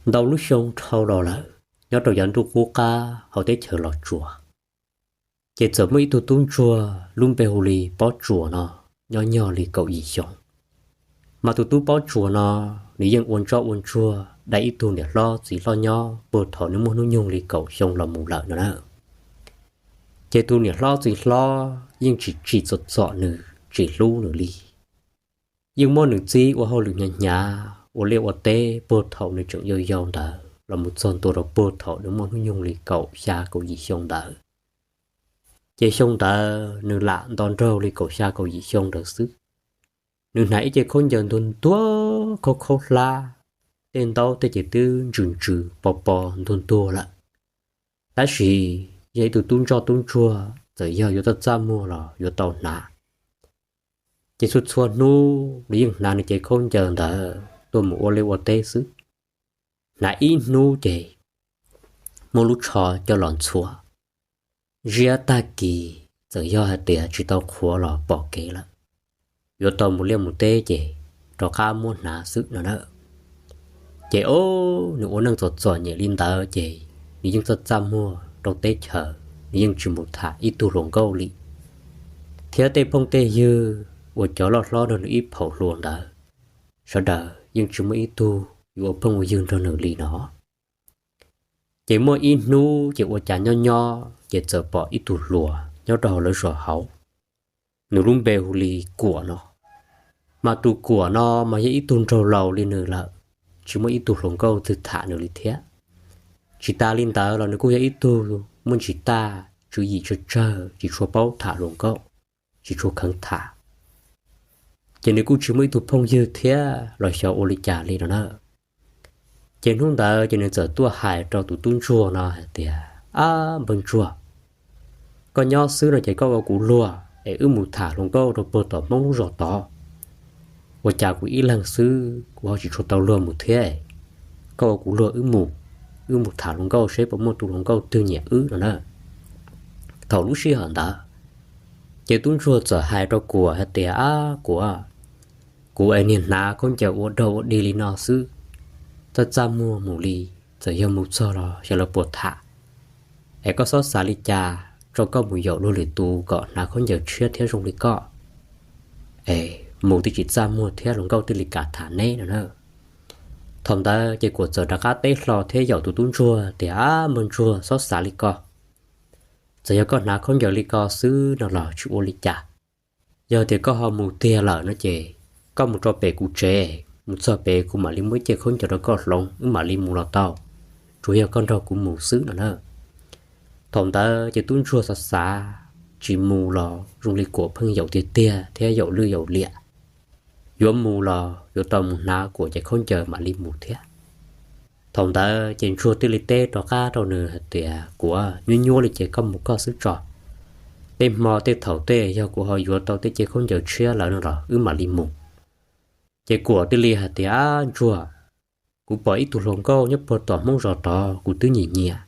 Ntau lub xyoo dhau los lawm, nyob rau yav ntuj qub qab hauv teb chaws Los Tsuas, ces txawm muaj ib tug tub ntsuag lub npe hu li Pob Tsuas no, nyob nyog li kaum yim xyoo. Mas tus tub Pob Tsuas no, nws yeej ua ntsoj ua ntsuag dai ib tug niam hlob txiv hlob nyob puag thaum nws muaj hnub nyoog li kaum xyoo los mus lawm no na. Ces tus niam hlob txiv hlob yeej tsis tsim txom txom nws, tsis hlub nws li. Yeej muab nws txib ua hauj lwm hnyav hnyav, ua liaj ua teb puag thaum nws tseem yau yau ntawd los mus txog ntua rau puag thaum nws muaj hnub nyoog li kaum xya kaum yim xyoo ntawd. Ces xyoo ntawd nws lam nto nraug li kaum xya kaum yim xyoo ntawd xwb. Nws hnav ib ce khaub ncaws ntuag ntuag khaub khaub hlab, tej ntaub tej ces twb ntsws ntsws pos pos ntuag ntuag lawm. Tab sis yog ib tug tub ntsoj tub ntsuag, txawm yog yuav txaj txaj muag los yuav tau hnav. Ces txhua txhua hnub nws yeej hnav nws ce khaub ncaws ntawd tuaj mus ua liaj ua teb xwb. Hnav ib hnub ces muab lub tsho coj los ntxhua, ziab tag kis txawm yog hais tias tsis tau qhuav los pom kev lawm, yuav tau mus liaj mus teb ces rov qab muab hnav xwb no na. Ces o, nws ua neej txom txom nyem li ntawd ces nws yeej txaj txaj muag rau teb chaws, nws yeej tsis mus tham ib tug hluas nkauj li. Thiab tej phooj tej ywg uas cov loj hlob nrog nws ib phaum hluas ntawd, sawv daws yeej tsis muaj ib tug yuav ua phooj ua ywg nrog nws li no. Ces muaj ib hnub ces ua cas nyob nyob ces txawm pom ib tug hluas nyob rau hauv lawv zos hauv, nws lub npe hu li Kuam no. Mas tus Kuam no mas yog ib tug nraug laus li nws lawm, tsis muaj ib tug hluas nkauj twg tham nws li thiab. Tsis tas li ntawd los nws kuj yog ib tug muaj ntsis taj, tswv yim tsawg tsawg, tsis tshua paub tham hluas nkauj, tsis tshua kheev tham. Ces nws kuj tsis muaj ib tug phooj ywg thiab los xyov ua li cas li no na. Ces hnub ntawd ces nws txawm tuaj hais rau tus tub ntsuag no hais tias, Ab npawg ntsuag, koj nyob xwb no ces koj ua kuv luag es wb mus tham hluas nkauj rau puag tom Hmoob lub zos tod. Ua cas kuv ib leeg xwb kuv ho tsis tshua tau luag mus thiab. Koj ua kuv luag wb mus, wb mus tham hluas nkauj seb puas muaj tus hluas nkauj twg nyiam wb no na. Thaum lub sij hawm ntawd ces tub ntsuag txawm hais rau Kuam hais tias, Ab Kuam, kuv es niag hnav khaub ncaws ua dog ua dig li no xwb, txaj txaj muag mus li, txawm yog mus txog los xyov lawv puas tham. Es koj xob xav li cas, tso koj mus yaum luag lwm tus kom hnav khaub ncaws tshiab thiab zoo li koj, es mus thiaj tsis txaj muag thiab hluas nkauj thiaj li kam tham neb no na. Thaum ntawd ces Kuam txawm rov qab teb hlo thiab yaum tus tub ntsuag tias, Ab npawg ntsuag, xob xav li ko. Txawm yog koj hnav khaub ncaws li ko xwb no los tsis ua li cas. Yog tias koj ho mus tiag lawm no ces koj mus rau pem kuv tsev, mus txog pem kuv mam li muab ib ce khaub ncaws rau koj hloov, wb mam li mus los tau. Tsuas yog koj nrog kuv mus xwb no na. Thaum ntawd ces tub ntsuag xav xav tsis mus los zoo li Kuam pheej yaum tiag tiag thiab yaum lwj yaum liam. Yuav mus los yuav tau mus hnav Kuam ces khaub ncaws mam li mus thiab. Thaum ntawd ces ntsuag thiaj li teb rov qab rau nws hais tias, Kuam, nyuaj nyuaj li ces koj mus koj xwb tso. Tej hmo tej thaum tej yog kuv ho yuav tau tej ce khaub ncaws tshiab lawm no los wb mam li mus. Ces Kuam thiaj li hais tias, Ab ntsuag, kuv pom ib tug hluas nkauj nyob puag tom Hmoob zos tod kuv twb nyiam nyiam.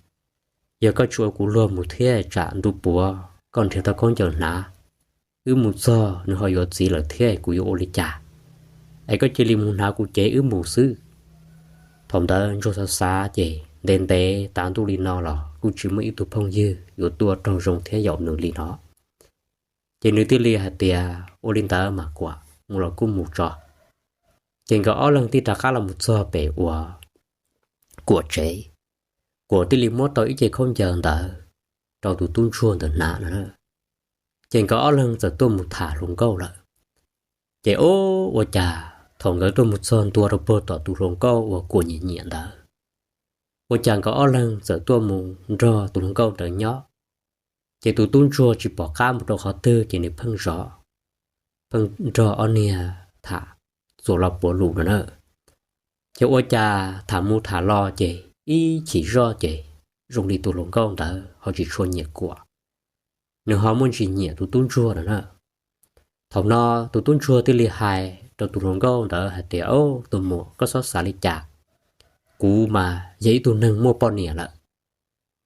Yog koj tsis ua kuv luag mus thiab tsam ntu puav koj nrhiav tau khaub ncaws hnav, wb mus txog nws ho yuav txiv lawm thiab kuv yuav ua li cas? Es koj cia li mus hnav kuv cev wb mus xwb. Thaum ntawd ntsuag xav xav ces ntev ntev tav ntuj li no los kuj tsis muaj ib tug phooj ywg yuav tuaj raug zoo thiab yaum nws li no. Ces nws thiaj li hais tias, Ua li ntawd mas Kuam, mus los kuj mus tso. Ces nkawd ob leeg thiaj rov qab los mus txog pem uas Kuam tsev. Kuam thiaj li muab tau ib ce khaub ncaws ntawd rau tus tub ntsuag ntawd hnav no. Ces nkawd ob leeg txawm tuaj mus tham hluas nkauj lawm. Ces ub, ua cas thaum nkawd tuaj mus txog ntua rau puag tom tus hluas nkauj uas Kuam nyiam nyiam ntawd, ua cas nkawd ob leeg txawm tuaj mus nrog tus hluas nkauj ntawd nyob. Ces tus tub ntsuag tsis pom qab mus rau qhov twg ces nws pheej zov, pheej nrog ob niag tham txuas lo puav lus no na. Ces ua cas tham mus tham los ces ib chim zoj ces zoo li tus hluas nkauj ntawd ho tsis tshua nyiam Kuam, nws ho muaj ntsis nyiam tus tub ntsuag no na. Thaum no tus tub ntsuag thiaj li hais rau tus hluas nkauj ntawd hais tias, Au, tus muam, koj txhob xav li cas. Kuv mas yog ib tug neeg muaj poj niam lawm.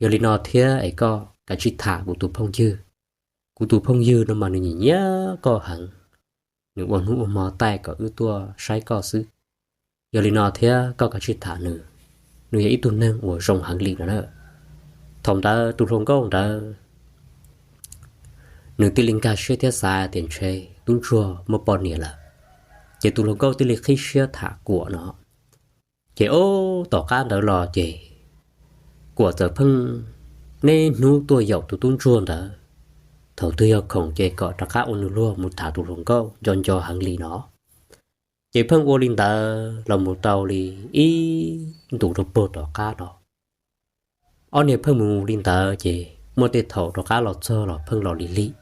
Yog li no thiab es koj kav tsij tham kuv tus phooj ywg. Kuv tus phooj ywg no mas nws nyiam nyiam koj heev, nws ua hnub ua hmo taij kom wb tuaj saib koj xwb. Yog li no thiab koj kav tsij tham nws, nws yog ib tug neeg uas zoo heev li no na. Thaum ntawd tus hluas nkauj ntawd nws thiaj li nkag siab thiab xav tias ntshe tub ntsuag muaj poj niam lawm, ces tus hluas nkauj thiaj li qhib siab tham Kuam no. Ces ob tom qab ntawd los ces Kuam txawm pheej niaj hnub tuaj yaum tus tub ntsuag ntawd, thaum twg yog khoom ces kom rov qab ua nws luag mus tham tus hluas nkauj nco nco heev li no. Ces pheej ua li ntawd los mus tau li ib ntus rau puag tom qab no. Ob niag pheej mus li ntawd ces muaj tej thaum rov qab los txog los pheej los lig lig.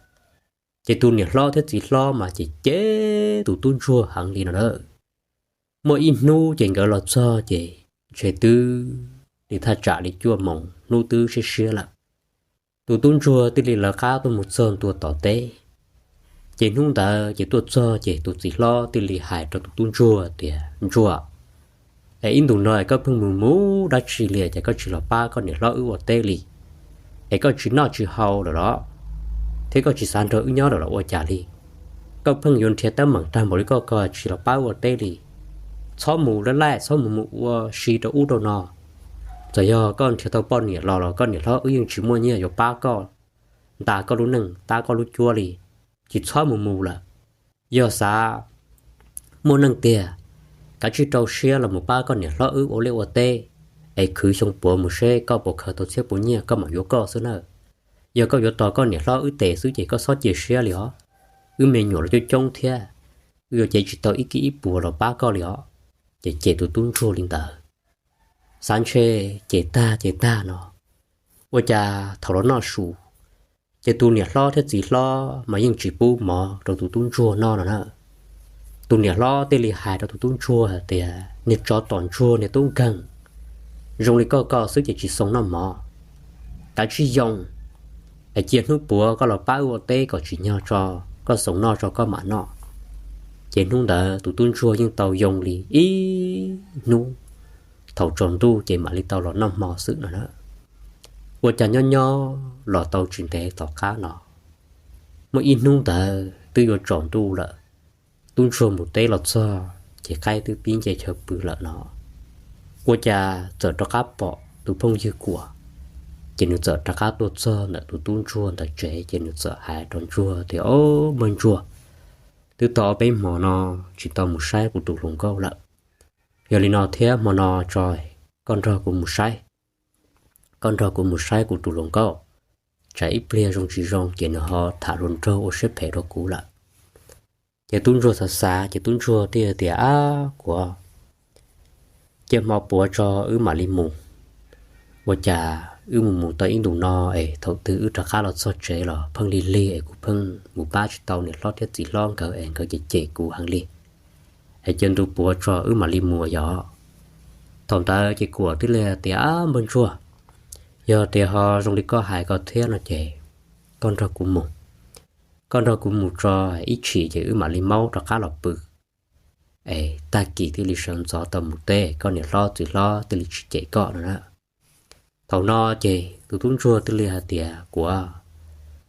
Ces tus niam hlob thiab txiv hlob mas cem cem tus tub ntsuag heev li no na. Muaj ib hnub ces nkawd los txog ces ntshe twb li thaj tsam li cuaj moos hnub twb siab siab lawm. Tus tub ntsuag thiaj li lawv qab tuaj mus txog ntua tom teb. Ces hnub ntawd ces tuaj txog ces tus txiv hlob thiaj li hais rau tus tub ntsuag tias, Ntsuag, es ib ntus no es koj pheej mus mus dab tsi li ces koj tsis los pab koj niam hlob wb ua teb li, es koj tsis noj tsis haus lawm los, thiab koj tsis xav nrog wb nyob lawm los ua cas li? Koj pheej yuav nrhiav teeb meem tag npaum li koj ko tsis los pab wb ua teb li. Txhob mus lawm, txhob mus mus ua si rau ub rau no. Txawm yog koj nrhiav tau poj niam los los koj niam hlob wb yeej tsis muaj nyiaj yuav pab koj nta koj lub neej tab koj lub cuab li. Tsis txhob mus mus lawm. Yog xav muaj neej tiag, kav tsij rau siab los mus pab koj niam hlob wb ua liaj ua teb, es khwv xyoo puav mus seb koj puas khaws tau txhiab puas nyiaj koj mam yuav koj xwb na. Yog koj yuav tos koj niam hlob wb tes xwb ces koj txhob cia siab li os. Wb me nyuam los coob coob thiab, wb yuav cev tsis tau ib kib ib puas los pab koj li os. Ces cem tus tub ntsuag li ntawd. Xav ntshe cem tag cem tag no, ua cas thaum los noj su, ces tus niam hlob thiab txiv hlob mas yeej tsis pub mov rau tus tub ntsuag noj no na. Tus niam hlob thiaj li hais rau tus tub ntsuag hais tias, Niag tsov tom ntsuag niag tub nkeeg, zoo li koj ko xwb ces tsis xoo noj mov. Kav tsij yoo, es cia hnub puav koj los pab wb ua teb kom tsim nyog tso, koj xoo noj tso koj mam noj. Ces hnub ntawd tus tub ntsuag yeej tau yoo li ib hnub, thaum tsaus ntuj ces mam li tau los noj hmo xwb no na. Ua cas nyob nyob los tau tsis ntev tom qab no, muaj ib hnub ntawd twb yuav tsaus ntuj lawm, tub ntsuag mus teb los txog ces qaib twb pib nce chaw pw lawm no. Ua cas txawm rov qab pom tus phooj ywg Kuam, ces nws txawm rov qab tuaj txog ntawm tus tub ntsuag ntawd tsev ces nws txawm hais rau ntsuag tias, Ob, npawg ntsuag, twb tau ob peb hmo no tsis tau mus saib kuv tus hluas nkauj lawm. Yog li no thiab hmo no tso, koj nrog kuv mus saib, koj nrog kuv mus saib kuv tus hluas nkauj, tsam ib pliag zoo tsis zoo ces nws ho tham hluas nraug ua siab phem rau kuv lawm. Ces tub ntsuag xav xav ces tub ntsuag thiaj tias, Ab Kuam, cia hmo puav tso wb mam li mus. Ua cas wb mus mus tau ib ntus no es thaum twg wb rov qab los txog tsev los pheej lig lig es kuv pheej mus pab tsis tau niam hlob thiab txiv hlob nkawd es nkawd cem cem kuv heev li. Es cia ntu puav tso wb mam li mus yom. Thaum ntawd ces Kuam thiaj li tias, Ab npawg ntsuag, yog tias ho zoo li koj hais ko thiab no ces koj nrog kuv mus, koj nrog kuv mus tso, ib chim ces wb mam li maub rov qab los pw. Es tag kis thiaj li sawv ntxov tau mus teb, koj niam hlob txiv hlob thiaj li tsis cem koj no na. Thaum no ces tus tub ntsuag thiaj li hais tias, Kuam,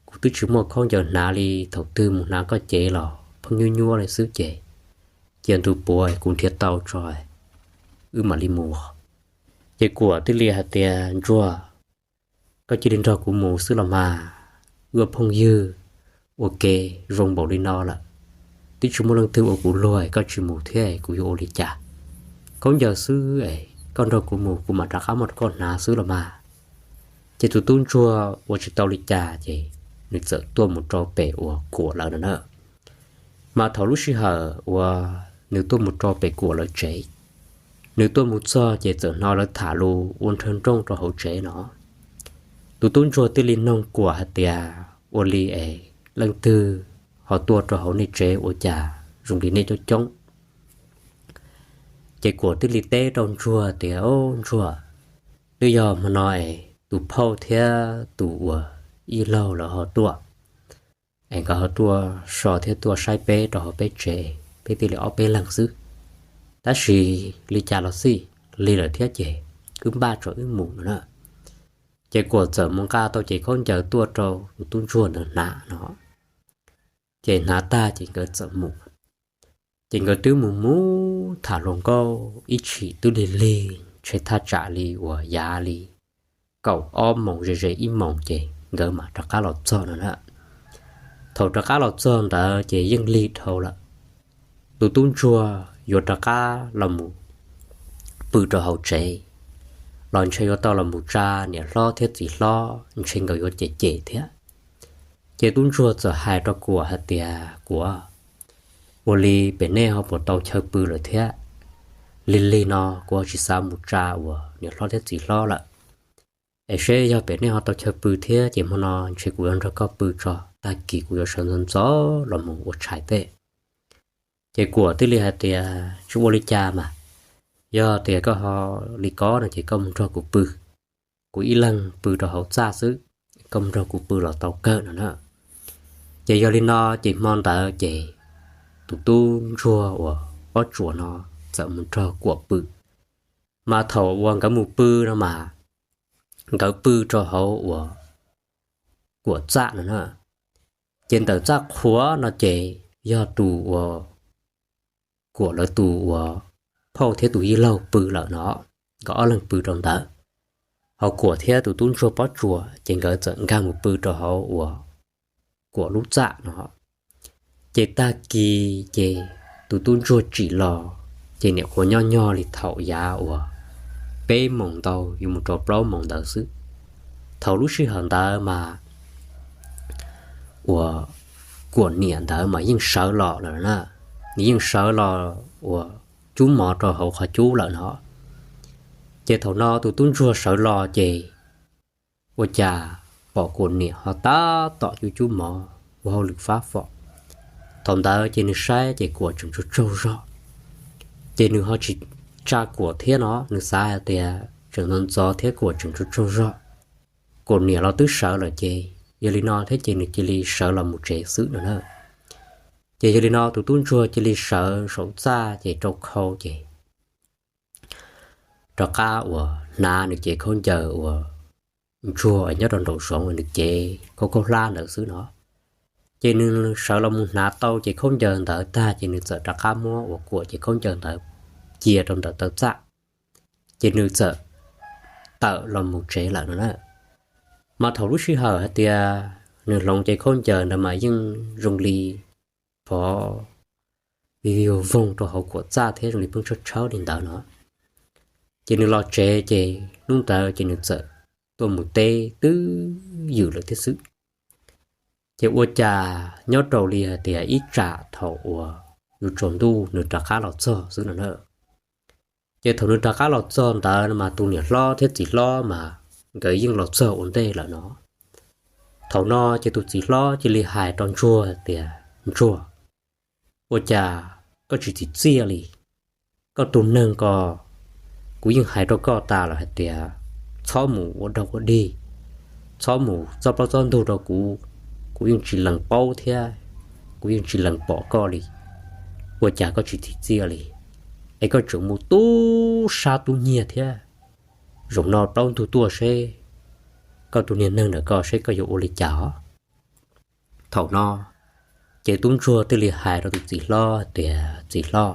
kuv twb tsis muaj khaub ncaws hnav li, thaum twg mus hnav koj cev los pheej nyuab nyuab li xwb ces cia ntu puav kuv nrhiav tau tso wb mam li mus. Ces Kuam thiaj li hais tias, Ntsuag, koj cia li nrog kuv mus xwb los mas, wb ua phooj ywg ua ke zoo npaum li no lawm, twb tsis muaj leej twg ua kuv luag, koj tsis mus thiab kuv yuav ua li cas? Khaub ncaws xwb es koj nrog kuv mus kuv mam rov qab muab rau koj hnav xwb los mas. Ces tus tub ntsuag ua tsis tau li cas ces nws txawm tuaj mus rau pem uas Kuam lawv no na. Mas thaum lub sij hawm uas nws tuaj mus rau pem Kuam lawv tsev, nws tuaj mus txog ces txawm hnov lawv tham lus ua nrawg nrooj rau hauv tsev no. Tus tub ntsuag thiaj li noog Kuam hais tias, Ua li es leej twg ho tuaj rau hauv nej tsev ua cas zoo li nej coob coob? Ces Kuam thiaj li teb rau ntsuag tias, Ob ntsuag, twb yog hmo no es tus phauj thiab tus uas ib laug lawv ho tuaj, es nkawd ho tuaj so thiab tuaj saib peb rau hauv peb tsev, peb thiaj li ob peb leeg xwb. Tab sis li cas los xij, lig lawm thiab ces wb npaj tso wb mus no na. Ces Kuam txawm mus nqa tau cev khaub ncaws tuaj rau tus tub ntsuag ntawd hnav no. Ces hnav tag ces nkawd txawm mus. Ces nkawd twb mus mus tham hluas nkauj ib chim twb lig lig, ntshe thaj tsam li uas yav li kaum ob moos ze ze ib moos ces nkawd mam rov qab los txog no na. Thaum rov qab los txog ntawd ces yeej lig dhau lawm. Tus tub ntsuag yuav rov qab los mus pw rau hauv tsev los ntshe yuav tau los mus tsa niam hlob thiab txiv hlob, ntshe nkawd yuav cem cem thiab. Ces tub ntsuag txawm hais rau Kuam hais tias, Kuam, ua li pem nej ho puas tau chaw pw lawm thiab? Lig lig no kuv ho tsis xav mus tsa uas niam hlob thiab txiv hlob lawm. Es seb yog pem nej ho tau chaw pw thiab ces hmo no ntshe kuv yuav nrog koj pw tso, tag kis kuv yuav sawv ntxov ntxov los mus ua tshais tej. Ces Kuam thiaj li hais tias, Tsis ua li cas mas, yog tias koj ho li ko no ces koj mus nrog kuv pw, kuv ib leeg pw rau hauv txaj xwb, koj mus nrog kuv pw los tau kawg no na. Ces yog li no ces hmo ntawd ces tus tub ntsuag uas Pob Tsuas no txawm mus nrog Kuam pw. Mas thaum uas nkawd mus pw no mas nkawd pw rau hauv uas Kuam txaj no na. Ces ntawm txaj qhuav no ces yog tus uas Kuam lawv tus uas phauj thiab tus yij laug pw lawm no, nkawd ob leeg pw rau ntawd. Ho Kuam thiab tus tub ntsuag Pob Tsuas ces nkawd txawm nkag mus pw rau hauv uas Kuam lub txaj no. Ces tag kis ces tus tub ntsuag tsim los, ces nyuam qhuav nyob nyob li thaum yav uas peb moos ntau yuav mus rau plaub moos ntawd xwb. Thaum lub sij hawm ntawd mas uas Kuam niam ntawd mas yeej sawv los lawm na, nws yeej sawv los uas cub mov rau hauv qhov cub lawm no. Ces thaum no tus tub ntsuag sawv los ces ua cas pom Kuam niam ho tab tom cub cub mov ua hauj lwm fab fom. Thaum ntawd ces nws saib ces Kuam tseem tsaug tsaug zog, ces nws ho tsis tsa Kuam thiab no, nws xav hais tias tseem ntxov ntxov thiab Kuam tseem tsaug tsaug zog, Kuam niam los twb sawv lawm ces yog li no thiab ces nws cia li sawv los mus tsev xwb no na. Ces yog li no tus tub ntsuag cia li sawv saum txaj ces rau khau ces rov qab uas hnav nws cev khaub ncaws uas ntsuag nyob rau nraum zoov uas nws cev khaub khaub hlab ntawd xwb no. Ces nws sawv los mus hnav tau cev khaub ncaws ntawd tag ces nws txawm rov qab muab uas Kuam cev khaub ncaws ntawd cia rau ntawm taw txaj, ces nws txawm tawm los mus tsev lawm no na. Mas thaum lub sij hawm hais tias nws hloov cev khaub ncaws ntawd mas yeej zoo li pov video voog rau hauv Kuam txaj thiab zoo li pheej tshawb tshawb li ntawd no. Ces nws los tsev ces hnub ntawd ces nws txawm tuaj mus teb twb ywm lawm thiab xwb. Ces ua cas nyob rau li hais tias ib tsam thaum uas yuav tsaus ntuj nws rov qab los txog xwb no na. Ces thaum nws rov qab los txog ntawd no mas tus niam hlob thiab txiv hlob mas nkawd yeej los txog ua ntej lawm no. Thaum no ces tus txiv hlob cia li hais rau ntsuag tias, Ntsuag, ua cas koj tsis txim txiaj li? Koj tus neeg ko, kuv yeej hais rau koj tas lawm hais tias txhob mus ua dog ua dig, txhob mus txoj plaub txoj ntug rau kuv, kuv yeej tsis lees paub thiab kuv yeej tsis lees pom koj li. Ua cas koj tsis txim txiaj li, es koj tseem mus tub sab tub nyiag thiab? Zaum no plaub ntug tuaj seb koj tus niag neeg ntawm koj seb koj yuav ua li cas os. Thaum no ces tub ntsuag thiaj li hais rau tus txiv hlob tias, Txiv hlob,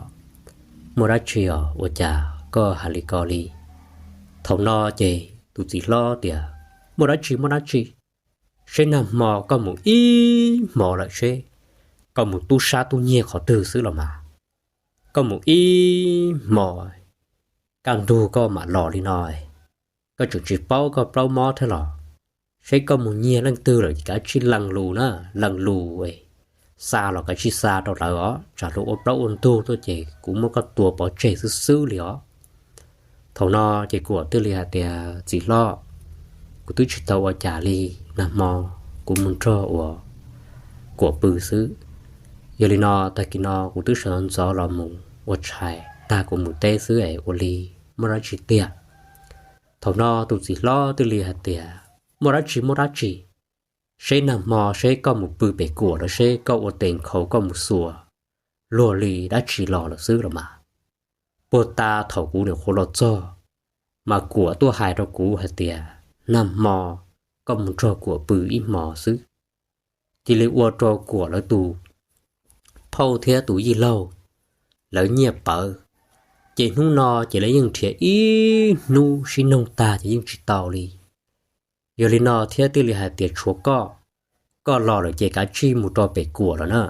muaj dab tsi os, ua cas koj hais li ko li? Thaum no ces tus txiv hlob tias, Muaj dab tsi, muaj dab tsi, seb nag hmo koj mus ib hmo lawm seb koj mus tub sab tub nyiag qhov twg xwb los mas. Koj mus ib hmo, kaj ntug koj mam los li no, koj tseem tsis paub koj plaub mob thiab los? Seb koj mus nyiag leej twg lawm kav tsij lees lus na, lees lus, xa los kav tsij xa rau lawv os, tsam luag ua plaub ua ntug tuaj ces kuv muab koj tua pov tseg xwb xwb li os. Thaum no ces Kuam thiaj li hais tias, Txiv hlob, kuv twb tsis tau ua cas li, nag hmo kuv mus nrog uas Kuam pw xwb. Yog li no tag kis no kuv twb sawv ntxov los mus ua tshais tag kuv mus teb xwb es ua li muaj dab tsi tiag? Thaum no tus txiv hlob thiaj li hais tias, Muaj dab tsi, muaj dab tsi, seb nag hmo seb koj mus pw pem Kuam lawm seb koj ua tes nkhaus koj mus xuas luag li dab tsi los lawm xwb los mas. Puag ta thaum kuv nyuam qhuav los txog, mas Kuam tuaj hais rau kuv hais tias nag hmo koj mus nrog Kuam pw ib hmo xwb, cia li ua rau Kuam lawv tus phauj thiab tus yij laug lawv nyiaj pawv, Ces hnub no ces lawv yeej nrhiav ib hnub sib noog tag ces yeej tsis tau li. Yog li no thiab thiaj li hais tias tshuav koj, koj los lawm ces kav tsij mus rau pem kuam lawm na.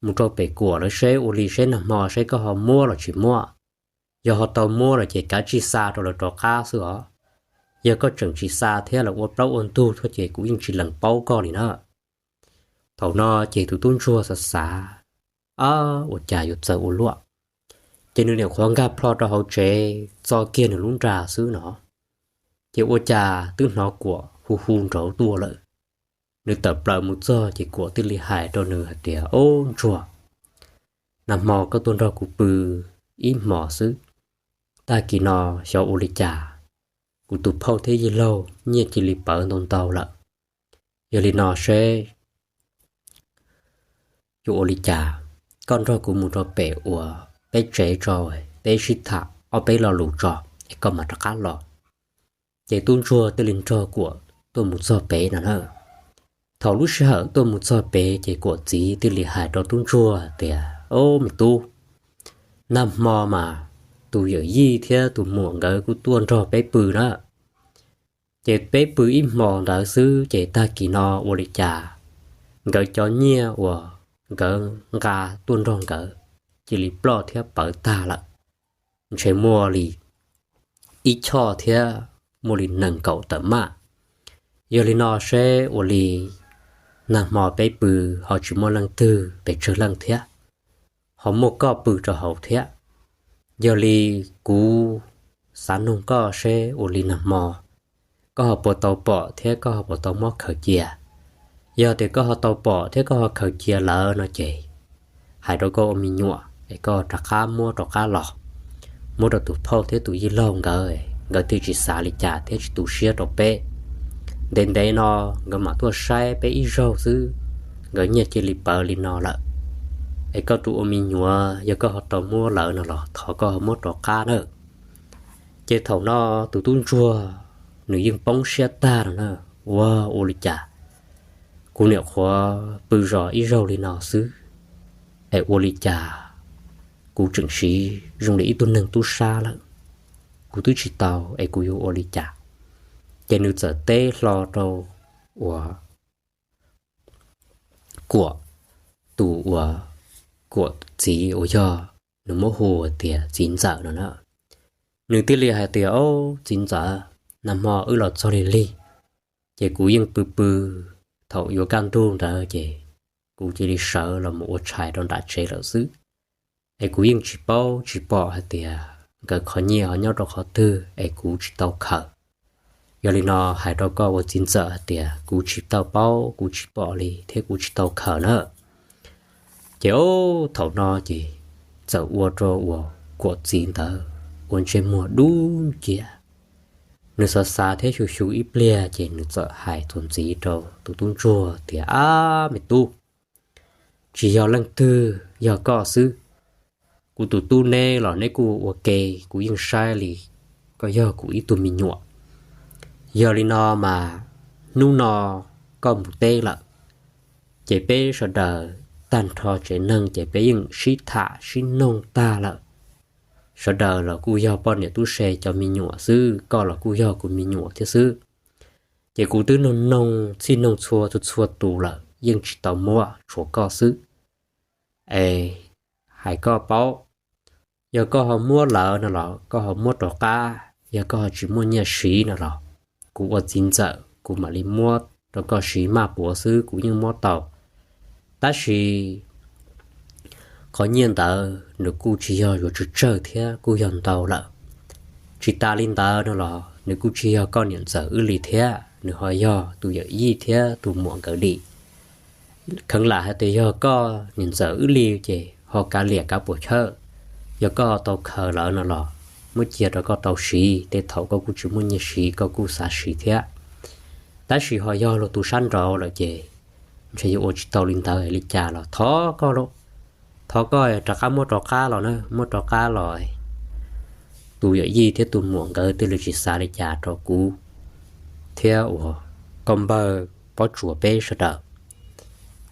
Mus rau pem kuam lawm seb ua li seb nag hmo seb koj ho muab los tsis muab. Yog ho tau muab lawm ces kav tsij xa rau lawv rov qab xwb os. Yog koj tseem tsis xa thiab lawv ua plaub ua ntug thiab ces kuv yeej tsis lees paub koj li na. Thaum no ces tus tub ntsuag xav xav, ab, ua cas yuav txawv ua luaj. Ces nws nyuam qhuav nkag plho rau hauv tsev txo kiag nws lub nra xwb no, ces ua cas twb hnov kuam hu hu nraud tuaj lawm. Nws tawm plaws mus txog ces kuam thiaj li hais rau nws hais tias, Ob, ntsuag, nag hmo koj tuaj nrog kuv pw ib hmos xwb, tag kis no xyov ua li cas kuv tus phauj thiab yij laug nyiaj cia li pawv ntau ntau lawm. Yog li no seb yuav ua li cas, koj nrog kuv mus rau pem uas peb tsev tso, peb sib tham ob peb lo lus tso, es koj mam rov qab los. Ces tub ntsuag thiaj li nrog kuam tuaj mus txog pem no na. Thaum lub sij hawm tuaj mus txog pem ces kuam txiv thiaj li hais rau tub ntsuag tias, Ob, me tub, nag hmo mas tus yawm yij thiab tus muam nkawd kuj tuaj nrog peb pw na. Ces peb pw ib hmos ntawd xwb ces tag kis no ua li cas nkawd cov nyiaj uas nkawd nqa tuaj nrog nkawd cia li ploj thiab pawv tag lawm. Ntshe muaj li ib choj thiab muaj li nees nkaum tawm maj. Yog li no seb ua li nag hmo peb pw ho tsis muaj leej twg pes tsawg leej thiab, ho muaj koj pw rau hauv thiab. Yog li kuv xav noog koj seb ua li nag hmo koj ho puas tau pom thiab koj ho puas tau muab khaws cia. Yog tias koj ho tau pom thiab koj ho khaws cia lawm no ces hais rau koj ua me nyuam es koj rov qab muab rov qab los, muab rau tus phauj thiab tus yij laug nkawd, nkawd thiaj tsis xav li cas thiab tsis tu siab rau peb. Ntev ntev no nkawd mam tuaj saib peb ib zaug xwb, nkawd nyiaj cia li pawv li no lawm. Es koj tus ua me nyuam yog koj ho tau muab lawm no los thov koj ho muab rov qab nawb. Ces thaum no tus tub ntsuag nws yeej poob siab tag no na, ua, ua li cas kuv nyuam qhuav pw zos ib zaug li no xwb, es ua li cas kuv tseem siv zoo li ib tug neeg tub sab lawm, kuv twb tsis tau es kuv yuav ua li cas. Ces nws txawm teb hlo rau uas kuam, tus uas kuam txiv uas yog nws muab hu tias txiv ntxawm no na. Nws thiaj li hais tias, Ob, txiv ntxawm, nag hmo wb los txog lig lig, ces kuv yeej pw pw, thaum yuav kaj ntug ntawd ces kuv cia li sawv los mus ua tshais rau nram tsev lawm xwb. Es kuv yeej tsis paub tsis pom hais tias nkawd qhov nyiaj ho nyob rau qhov twg es kuv tsis tau khaws. Yog li no hais rau koj ua txiv ntxawm hais tias kuv tsis tau paub, kuv tsis pom li thiab kuv tsis tau khaws na. Ces ob, thaum no ces txawm ua rau uas kuam txiv ntawd ua ntsej muag dub nciab. Nws xav xav thiab xyu xyu ib pliag ces nws txawm hais txuas ntxiv rau tus tub ntsuag tias, Ab, me tub, tsis yog leej twg, yog koj xwb. Kuv tus tub neb los neb kuj ua ke, kuv yeej saib li koj yog kuv ib tug me nyuam. Yog li no mas hnub no koj mus teb lawm, ces peb sawv daws tag nrho tsev neeg ces peb yeej sib tham sib noog tag lawm. Sawv daws los kuj yog poj niam tub se cov me nyuam xwb, koj los kuj yog kuv me nyuam thiab xwb. Ces kuv twb noog noog txhij noog txhua txhua txhua tus lawm yeej tsis tau muab, tshuav koj xwb. Es hais koj paub, yog koj ho muab lawm no los koj ho muab rov qab, yog koj ho tsis muaj nyiaj siv no los kuv ua txiv ntxawm kuv mam li muab rau koj siv maj puav xwb kuv yeej muab tau. Tab sis qhov nyiaj ntawd nws kuj tsis yog yuav tsawg tsawg thiab, kuj yog ntau lawm. Tsis tas li ntawd no los nws kuj tsis yog koj niam ntxawm wb li thiab, nws ho yog tus yawm yij thiab tus muam nkawd li. Kheev lam hais tias yog koj niam ntxawm wb li ces ho kav liam kav puas chawj. Yog koj ho tau khaws lawm no los muab cia rau koj tau siv, tej thaum koj kuj tsis muaj nyiaj siv koj kuj xav siv thiab. Tab sis ho yog luag tus sab nraud lawm ces ntshe yuav ua tsis tau li ntawd li cas los thov koj, thov koj rov qab muab rov qab los na, muab rov qab los tus yawm yij thiab tus muam nkawd thiaj li tsis xav li cas rau kuv thiab uas koj npawg Pob Tsuas peb sawv daws.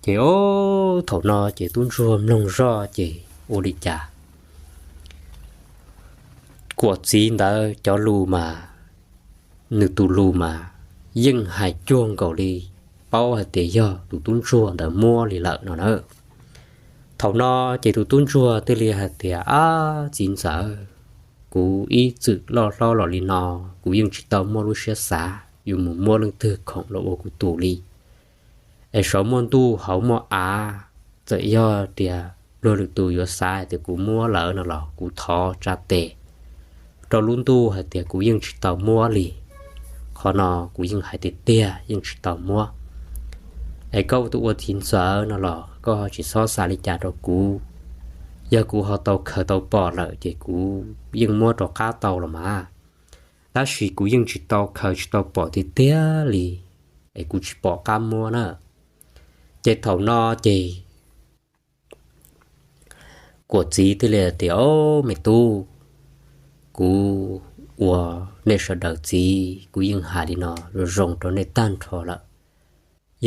Ces ob, thaum no ces tub ntsuag mloog zoj ces ua li cas Kuam txiv ntawd cov lus mas, nws tus lus mas yeej hais cuag nkaus li paub hais tias yog tus tub ntsuag ntawd muab li lawm no na. Thaum no ces tus tub ntsuag thiaj li hais tias, Ab txiv ntxawm, kuv ib txwm loj hlob los li no, kuv yeej tsis tau muaj lub siab xav yuav mus muab leej twg khoom los ua kuv tus li. Es saum muaj ntuj hauv muaj av, txawm yog tias luag lwm tus yuav xav hais tias kuv muab lawm no los kuv thov tsa tes rau lub ntuj hais tias kuv yeej tsis tau muab li. Qhov no kuv yeej hais tiag tiag yeej tsis tau muab. Es koj ua tus ua txiv ntxawm no los koj ho tsis txhob xav li cas rau kuv. Yog kuv ho tau khaws tau pom lawm ces kuv yeej muab rov qab tau los mas. Tab sis kuv yeej tsis tau khaws tsis tau pom tiag tiag li, es kuv tsis pom qab muab na. Ces thaum no ces Kuam txiv thiaj li tias, Au me tub, kuv ua nej sawv daws txiv, kuv yeej hais li no zoo zoo rau nej tag nrho lawm.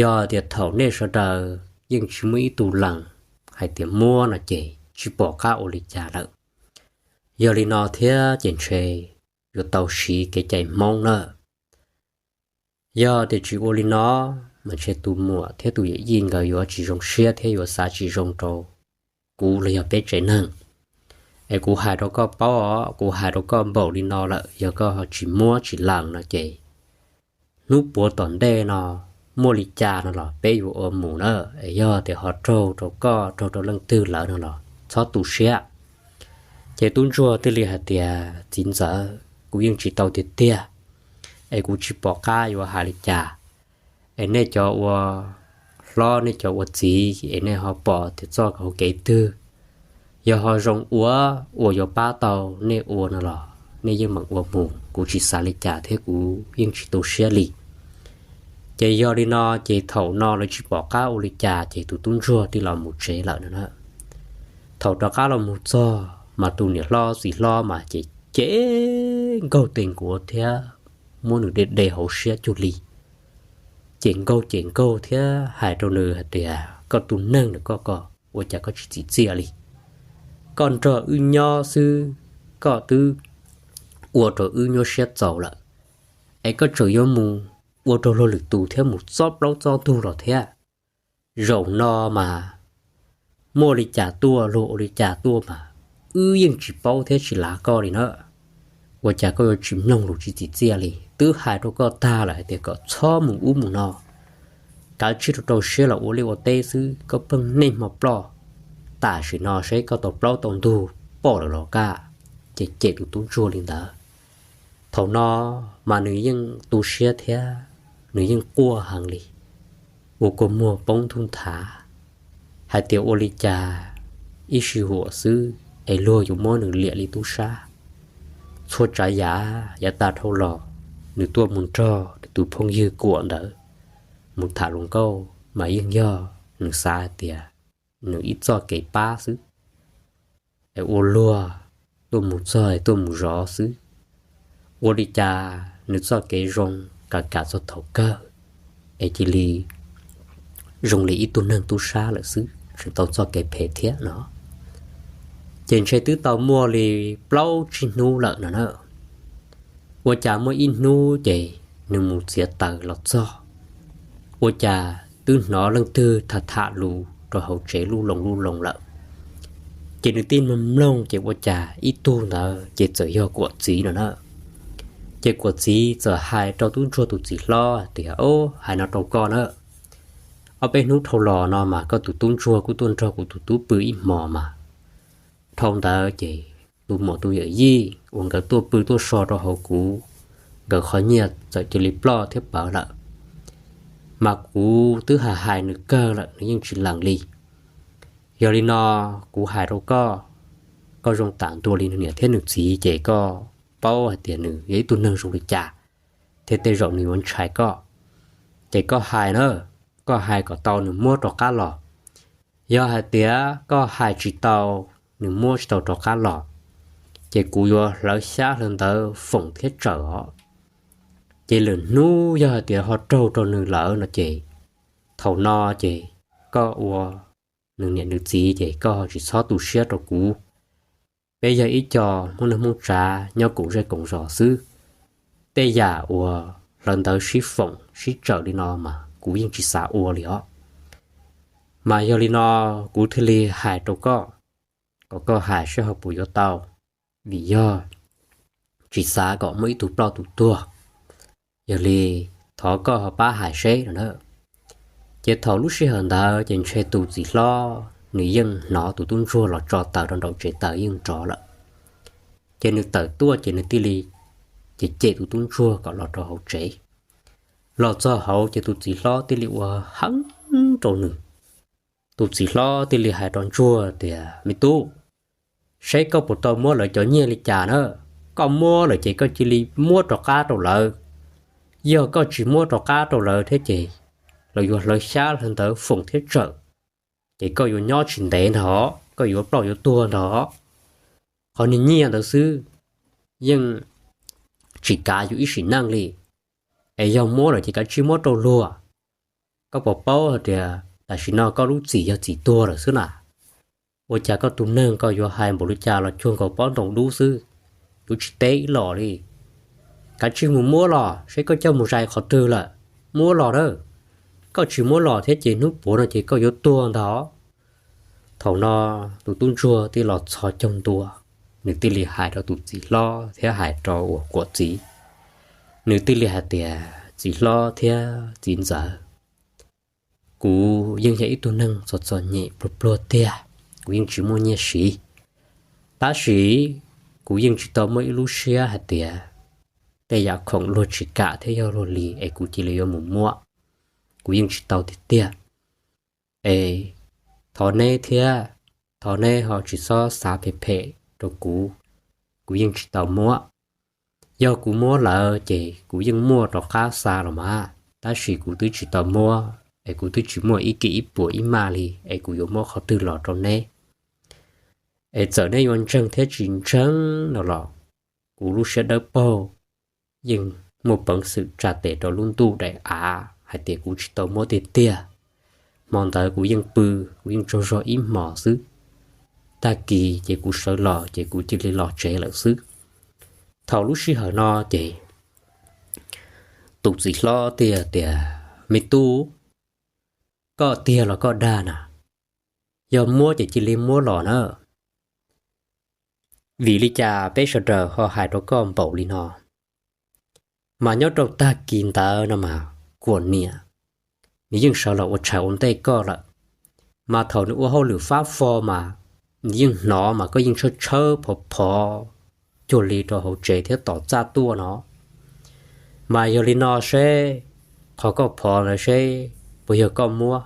Yog tias thaum nej sawv daws yeej tsis muaj ib tug lees hais tias muab no ces tsis pom qab ua li cas lawm. Yog li no thiab ces ntshe yuav tau siv kev cai Hmoob na. Yog tias tsis ua li no mas ntshe tus muam thiab tus yawm yij nkawd yuav tsis zoo siab thiab yuav xav tsis zoo rau kuv los yog peb tsev neeg. Es kuv hais rau koj paub os, kuv hais rau koj npaum li no lawm, yog koj ho tsis muab tsis lees no ces hnub puav tom ntej no muaj li cas no los peb yuav ua mus na. Es yog tias ho raug rau koj raug rau leej twg lawm no los txhob tu siab. Ces tub ntsuag thiaj li hais tias, Txiv ntxawm, kuv yeej tsis tau tiag tiag, es kuv tsis pom qab yuav hais li cas. Es nej cov ua hlob nej cov ua txiv es nej ho pom tias txoj hauv kev twg yog ho zoo ua, uas yuav pab tau nej ua no los nej yeej meem ua mus, kuv tsis xav li cas thiab kuv yeej tsis tu siab li. Ces yog li no ces thaum no lawv tsis pom qab ua li cas ces tus tub ntsuag thiaj los mus tsev lawm no na. Thaum rov qab los mus txog mas tus niam hlob txiv hlob mas ces cem nkaug tes nkuav thiab muab nws de de hauv siab cuag li. Cem nkaug cem nkaug thiab hais rau nws hais tias, Koj tus neeg na koj, koj ua cas koj tsis txim txiaj li? Koj nrog wb nyob xwb, koj twb ua rau wb nyuaj siab txaus lawm, es koj tseem yuav mus ua rau luag lwm tus thiab mus txob plaub txob ntug los thiab. Zaum no mas muaj li cas tuaj luag ua li cas tuaj mas wb yeej tsis paub thiab tsis lav koj li na. Ua cas koj yuav tsis mloog lus tsis txim txiaj li? Twb hais rau koj tag lawm hais tias kom txhob mus ub mus no, kav tsij rau rau siab los ua liaj ua teb xwb, koj pheej niaj hmo ploj. Tam sim no seb koj tau plaub tau ntug poj lawm los kaj. Ces cem tus tub ntsuag li ntawd. Thaum no mas nws yeej tu siab thiab nws yeej quaj heev li, ua kua muag poob ntuj nthav, hais tias ua li cas ib sij huam xwb es luag yuav muab nws liam li tub sab. Txhua tsav yav yav tas dhau los nws tuaj mus nrog nws tus phooj ywg Kuam ntawd mus tham hluas nkauj mas yeej yog nws xav hais tias nws ib txoj kev pab xwb, es ua luag tuaj mus txog es tuaj mus zov xwb. Ua li cas nws txoj kev zoo kam kam txog thaum kawg es cia li zoo li ib tug neeg tub sab lawm xwb, tseem tau txoj kev phem thiab no. Ces ntshe twb tau muaj li plaub tsib hnub lawm no na. Ua cas muaj ib hnub ces nws mus txiav taws los txog, ua cas twb hnov leej twg tham tham lus rau hauv tsev lub loo lub loo lawm. Ces nws tib mloog mloog ces ua cas ib tug ntawd ces txawm yog Kuam txiv no na. Ces Kuam txiv txawm hais rau tub ntsuag tus txiv hlob tias, Au, hais no rau koj na, ob peb hnub dhau los no mas koj tus tub ntsuag kuj tuaj nrog kuv tus tub pw ib hmos mas dhau ntawd ces tus muam tus yawm yij uas nkawd tuaj pw tuaj so rau hauv kuv, nkawd qhov nyiaj txawm cia li ploj thiab pawv lawm. Mas kuv twb hais hais nws kawg lawm nws yeej tsis lees li. Yog li no kuv hais rau koj, koj zoo tam ntua li nws niam thiab nws txiv ces koj paub hais tias nws yog ib tug neeg zoo li cas, thiab tej zaum nws yuav ntshai koj. Ces koj hais na, koj hais kom tau nws muab rov qab los. Yog hais tias koj hais tsis tau, nws muab tsis tau rov qab los, ces kuv yuav hlawv xyab hlawv ntawv foom thiab tsawm os. Ces lwm hnub yog hais tias ho raug rau nws lawm no ces thaum no ces koj ua nws niam nws txiv ces koj ho tsis txhob tu siab rau kuv. peb yog ib co Hmoob neej Hmoob tsav nyob koom zej koom zos xwb. Tej yam uas hlawv ntawv sib foom sib tsawm li no mas kuv yeej tsis xav ua li os. Mas yog li no kuv thiaj li hais rau koj, kom koj hais seb ho puas yuav tau, vim yog tsis xav kom muaj ib tug ploj tus tuag. Yog li thov koj ho pab hais seb no na. Ces thaum lub sij hawm ntawd ces ntshe tus txiv hlob nws yeej hnov tus tub ntsuag los tso taws rau nraum tsev taws yeej nrov lawm. Ces nws tawm tuaj ces nws thiaj li cem cem tus tub ntsuag kom los rau hauv tsev. Los txog hauv ces tus txiv hlob thiaj li ua heev rau nws. Tus txiv hlob thiaj li hais rau ntsuag tias, Me tub, seb koj puas tau muab lawv cov nyiaj li cas na. Koj muab lawm ces koj cia li muab rov qab rau lawv. Yog koj tsis muab rov qab rau lawv thiab ces lawv yuav hlawv xyab hlawv ntawv foom thiab tsawm, ces koj yuav nyob tsis ntev ntag, koj yuav ploj yuav tuag ntag. Qhov niag nyiaj ntawd xwb yeej tsis kav yus ib sim neej li, es yog muab lawm ces kav tsij muab rau luag. Koj puas paub hais tias tam sim no koj lub txim yog txim tuag lawm xwb na? Ua cas koj tus neeg koj yuav hais npaum li cas los cuag nkaus pob ntoos dub xwb, yuav tsis teb ib los li. Kav tsij mus muab los seb koj coj mus zais qhov twg lawm, muab los na. Koj tsis muab los thiab ces hnub puav no ces koj yuav tuag ntag. Thaum no tus tub ntsuag thiaj los txhos caug ntua, nws thiaj li hais rau tus txiv hlob thiab hais rau uas Kuam txiv. Nws thiaj li hais tias, Txiv hlob thiab txiv ntxawm, kuv yeej yog ib tug neeg txom txom nyem pluag pluag tiag, kuv yeej tsis muaj nyiaj siv. Tab sis kuv yeej tsis tau muaj ib lub siab hais tias tej yam khoom luag tsis kam thiab yog luag li es kuv cia li yuav mus muab, kuv yeej tsis tau tiag tiag. Es thov neb thiab, thov neb ho tsis txhob xav phem phem rau kuv, kuv yeej tsis tau muab. Yog kuv muab lawm ces kuv yeej muaj rov qab xa los mas, tab sis kuv twb tsis tau muab es kuv twb tsis muaj ib kis ib puas ib maj li es kuv yuav muab qhov twg los rau neb. Es txawm neb yuav ntseeg thiab tsis ntseeg no los kuv lub siab dawb paug yeej muaj peev xwm tsa tes rau lub ntuj daim av hais tias kuv tsis tau muab tiag tiag. Hmo ntawd kuv yeej pw, kuv yeej tsaug zog ib hmos xwb. Tag kis ces kuv sawv los ces kuv cia li los tsev lawm xwb. Thaum lub sij hawm no ces tus txiv hlob thiaj tias, Me tub, koj tiag los koj dag na? Yog muab ces cia li muab los na. Vim li cas peb sawv daws ho hais rau koj npaum li no? Mas nyob rau tag kis ntawd no mas Kuam niam nws yeej sawv los ua tshais ua ntej koj lawm. Mas thaum nws ua hauj lwm fab fo mas nws yeej hnov mas koj yeej tshawb tshawb phov phov cuag li rau hauv tsev thiab tom txaj tuaj no. Mas yog li no seb qhov koj phov ntawd seb puas yog koj muab.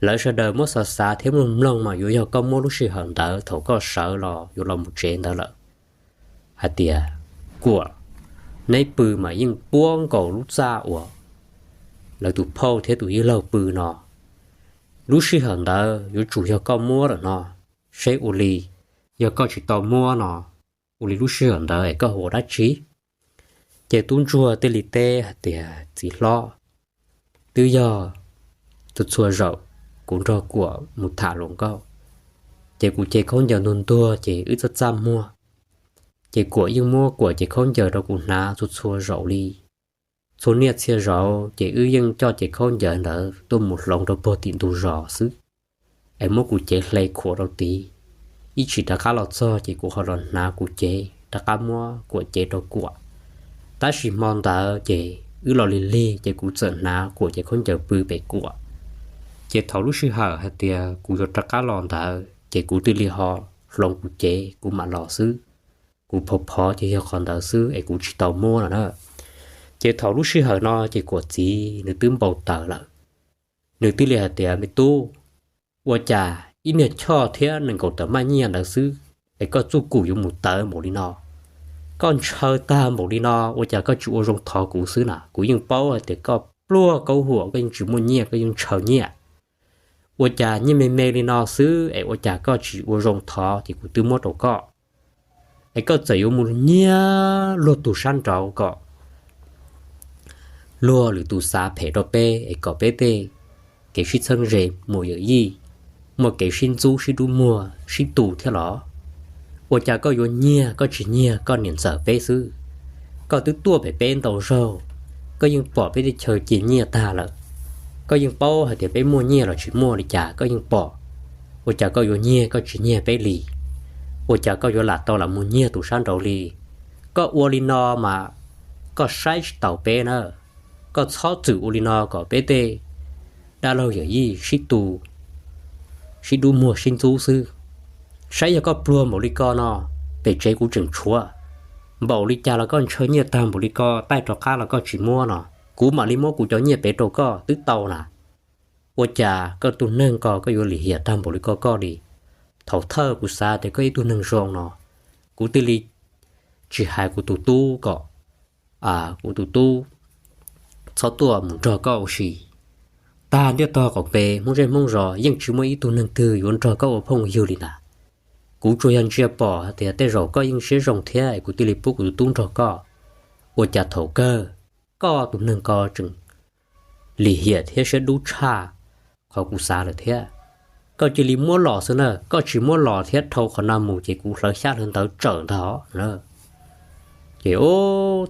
Lawv sawv daws muab xav xav thiab mloog mloog mas yuav yog koj muab lub sij hawm ntawd thaum koj sawv los yuav los mus tsev ntawd lawm. Hais tias, Kuam, neb pw mas yeej puab nkaus lub txaj uas lawv tus phauj thiab tus yawg laug pw no. Lub sij hawm ntawd yuav tsum yog koj muab lawm no, seb ua li, yog koj tsis tau muab no, ua li lub sij hawm ntawd es koj ua dab tsi? Ces tub ntsuag thiaj li teb hais tias, Txiv hlob, twb yog txhua txhua zaus kuv nrog Kuam mus tham hluas nkauj, ces kuv cev khaub ncaws ntuag ntuag ces wb txaj txaj muag, ces Kuam yeej muab Kuam cev khaub ncaws rau kuv hnav txhua txhua zaus li. Txhua niaj txhia zaus ces wb yeej coj cev khaub ncaws ntawd tuaj mus hloov rau puag tim ntug zos xwb, es muab kuv cev hle khuam rau tid. Ib chim rov qab los txog ces kuv ho los hnav kuv cev rov qab muab Kuam cev rau Kuam. Tab sis hmo ntawd ces wb los lig lig ces kuv txawm hnav Kuam cev khaub ncaws pw pem Kuam. Ces thaum lub sij hawm hais tias kuv yuav rov qab los ntawd ces kuv thiaj li ho hloov kuv cev kuv mam los xwb. Kuv phov phov ces yog qhov ntawd xwb es kuv tsis tau muab no na. Ces thaum lub sij hawm no ces Kuam txiv nws twb npau taws lawm. Nws thiaj li hais tias, Me tub, ua cas ib niag choj thiab nees nkaum tawm maj nyiaj ntawd xwb es koj txuj kum yuav mus tawv npaum li no? Koj ntshaw tag npaum li no ua cas koj tsis ua zoo thov kuv xwb na? Kuv yeej paub hais tias koj pluag kaub huam, koj yeej tsis muaj nyiaj, koj yeej ntshaw nyiaj. Ua cas nyiaj me me li no xwb es ua cas koj tsis ua zoo thov ces kuv twb muab rau koj, es koj txawm yuav mus nyiag luag tus sab nraud kom luag lwm tus xav phem rau peb es kom peb tej kev sib txheeb ze mus yawm yij, muaj kev sib ntxub sib dub muag sib tu thiab los? Ua cas koj yuav nyiag, koj tsis nyiag koj niam ntxawm peb xwb? Koj twb tuaj pem peb ntau zaug, koj yeej pom peb tej chaw cia nyiaj tag lawm. Koj yeej paub hais tias peb muaj nyiaj los tsis muaj li cas koj yeej pom. Ua cas koj yuav nyiag koj tsis nyiag peb li? Ua cas koj yuav lam tau lam mus nyiag tus sab nraud li? Koj ua li no mas koj saib tsis taus peb na. Koj txhob txwm ua li no kom peb tej dab laug yawm yij sib tu, sib dub muag sib ntxub xwb. Saib yog koj pluag npaum li ko no, pem tsev kuv tseem tshuav. Npaum li cas los koj ntshaw nyiaj tag npaum li ko, taij rov qab los koj tsis muab no, kuv mam li muab kuv cov nyiaj pem rau koj twb tau na. Ua cas koj tus neeg ko koj yuav lim hiam tag npaum li ko koj li? Thaum thawj kuv xav tias koj ib tug neeg zoo no, kuv thiaj li tsis hais kuv tus tub kom, kuv tus tub txhob tuaj mus nrog koj ua si. Tag ntiaj tog qaum pes Hmoob zej Hmoob zos yeej tsis muaj ib tug neeg twg yuav nrog koj ua phooj ywg li na. Kuv tsuas yog ntsia pom hais tias tej zaum koj yeej siab zoo thiab es kuv thiaj li pub kuv tus tub nrog koj. Ua cas thaum kawg koj tus neeg ko tseem lim hiam thiab siab dub tshaj qhov kuv xav lawm thiab. Koj cia li muab los xwb na, koj tsis muab los thiab dhau qhov no mus ces kuv hlawv xyab hlawv ntawv tsawm ntag na. Ces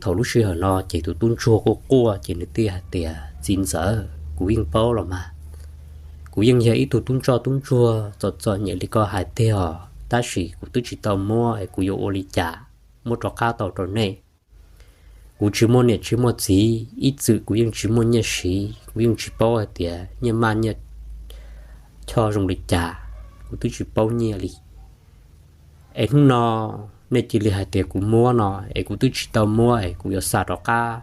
thaum lub sij hawm no ces tus tub ntsuag quaj quaj ces nws thiaj hais tias, Txiv ntxawm, kuv yeej paub los mas, kuv yeej yog ib tug tub ntsoj tub ntsuag txom txom nyem li koj hais tiag os, tab sis kuv twb tsis tau muab es kuv yuav ua li cas muab rov qab tau rau nej? Kuv tsis muaj niam tsis muaj txiv, ib txwm kuv yeej tsis muaj nyiaj siv, kuv yeej tsis paub hais tias nyiaj maj nyiaj choj zoo li cas, kuv twb tsis paub nyiaj li. Es hnub no nej cia li hais tias kuv muab no es kuv twb tsis tau muab es kuv yuav xa rov qab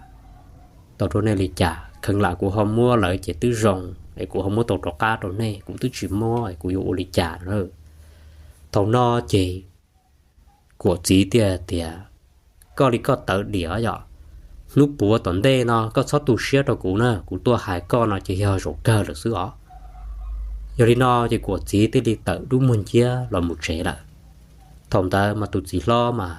tau rau nej li cas? Kheev lam kuv ho muab lawm ces twb zoo, es kuv ho muab tau rov qab rau nej, kuv twb tsis muab es kuv yuav ua li cas na? Thaum no ces Kuam txiv thiaj tias, Koj li koj tawv diam yom, hnub puav tom ntej no koj txhob tu siab rau kuv na, kuv tuaj hais koj no ces yog zaum kawg lawm xwb os. Yog li no ces Kuam txiv thiaj li tawm dub muag nciab los mus tsev lawm. Thaum ntawd mas tus txiv hlob mas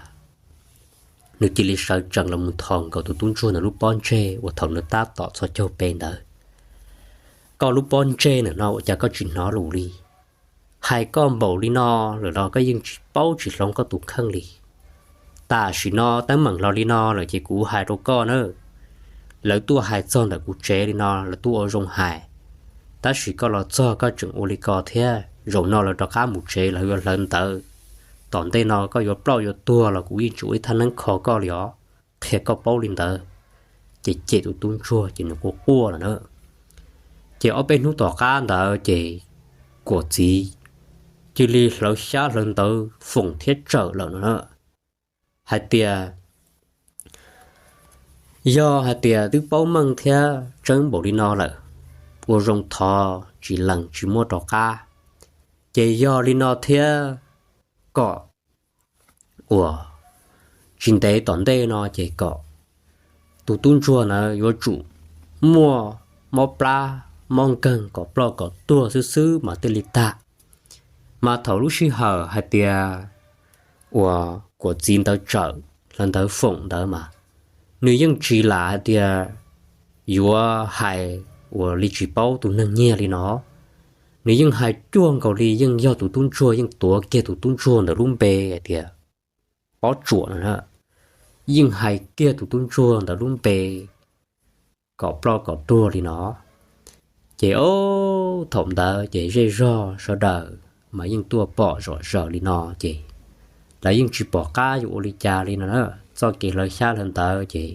nws cia li sawv tsees los mus thos nkaus tus tub ntsuag ntawd lub pob ntseg uas thaum nws tab tom txhos caug pe ntawd. Koj lub pob ntseg ntawm no ua cas koj tsis hnov lus li? Hais koj npaum li no lawm los koj yeej tsis paub tsis hloov koj tus kheej li. Tam sim no teeb meem los li no lawm ces kuv hais rau koj na, lawv tuaj hais txog ntawm kuv tsev li no lawv tuaj ua zoo hais, tab sis koj los txog koj tseem ua li ko thiab, zaum no lawv rov qab mus tsev lawv yuav hlawv ntawv. Tom ntej no koj yuav ploj yuav tuag los kuv yeej tsis ua ib thaj neeb kho koj li os, qhia koj paub li ntawd. Ces cem tus tub ntsuag ces nws quaj quaj lawm na. Ces ob peb hnub tom qab ntawd ces Kuam txiv cia li hlawv xyab hlawv ntawv foom thiab tsawm lawm no na, hais tias yog hais tias twb paub meej thiab tseeb npaum li no lawm, ua zoo thov tsis lees tsis muab rov qab. Ces yog li no thiab kom uas tsis ntev tom ntej no ces kom tus tub ntsuag ntawd yuav tsum muaj mob plab mob nkeeg kom ploj kom tuag xwb xwb mas thiaj li tag. Mas thaum lub sij hawm hais tias uas Kuam txiv ntawd tsawm hlawv ntawv foom ntawd mas nws yeej tsis lam hais tias yuav hais uas li tsis paub tus neeg nyiag li no. Nws yeej hais cuag nkaus li yeej yog tus tub ntsuag, yeej tuav kiag tus tub ntsuag ntawd lub npe hais tias Pob Tsuam no na, yeej hais kiag tus tub ntsuag ntawd lub npe kom ploj kom tuag li no. Ces o, thaum ntawd ces zej zog sawv daws mas yeej tuaj pom zom zaws li no ces lawv yeej tsis pom qab yuav ua li cas li no na. Txoj kev hlawv xyab hlawv ntawv ces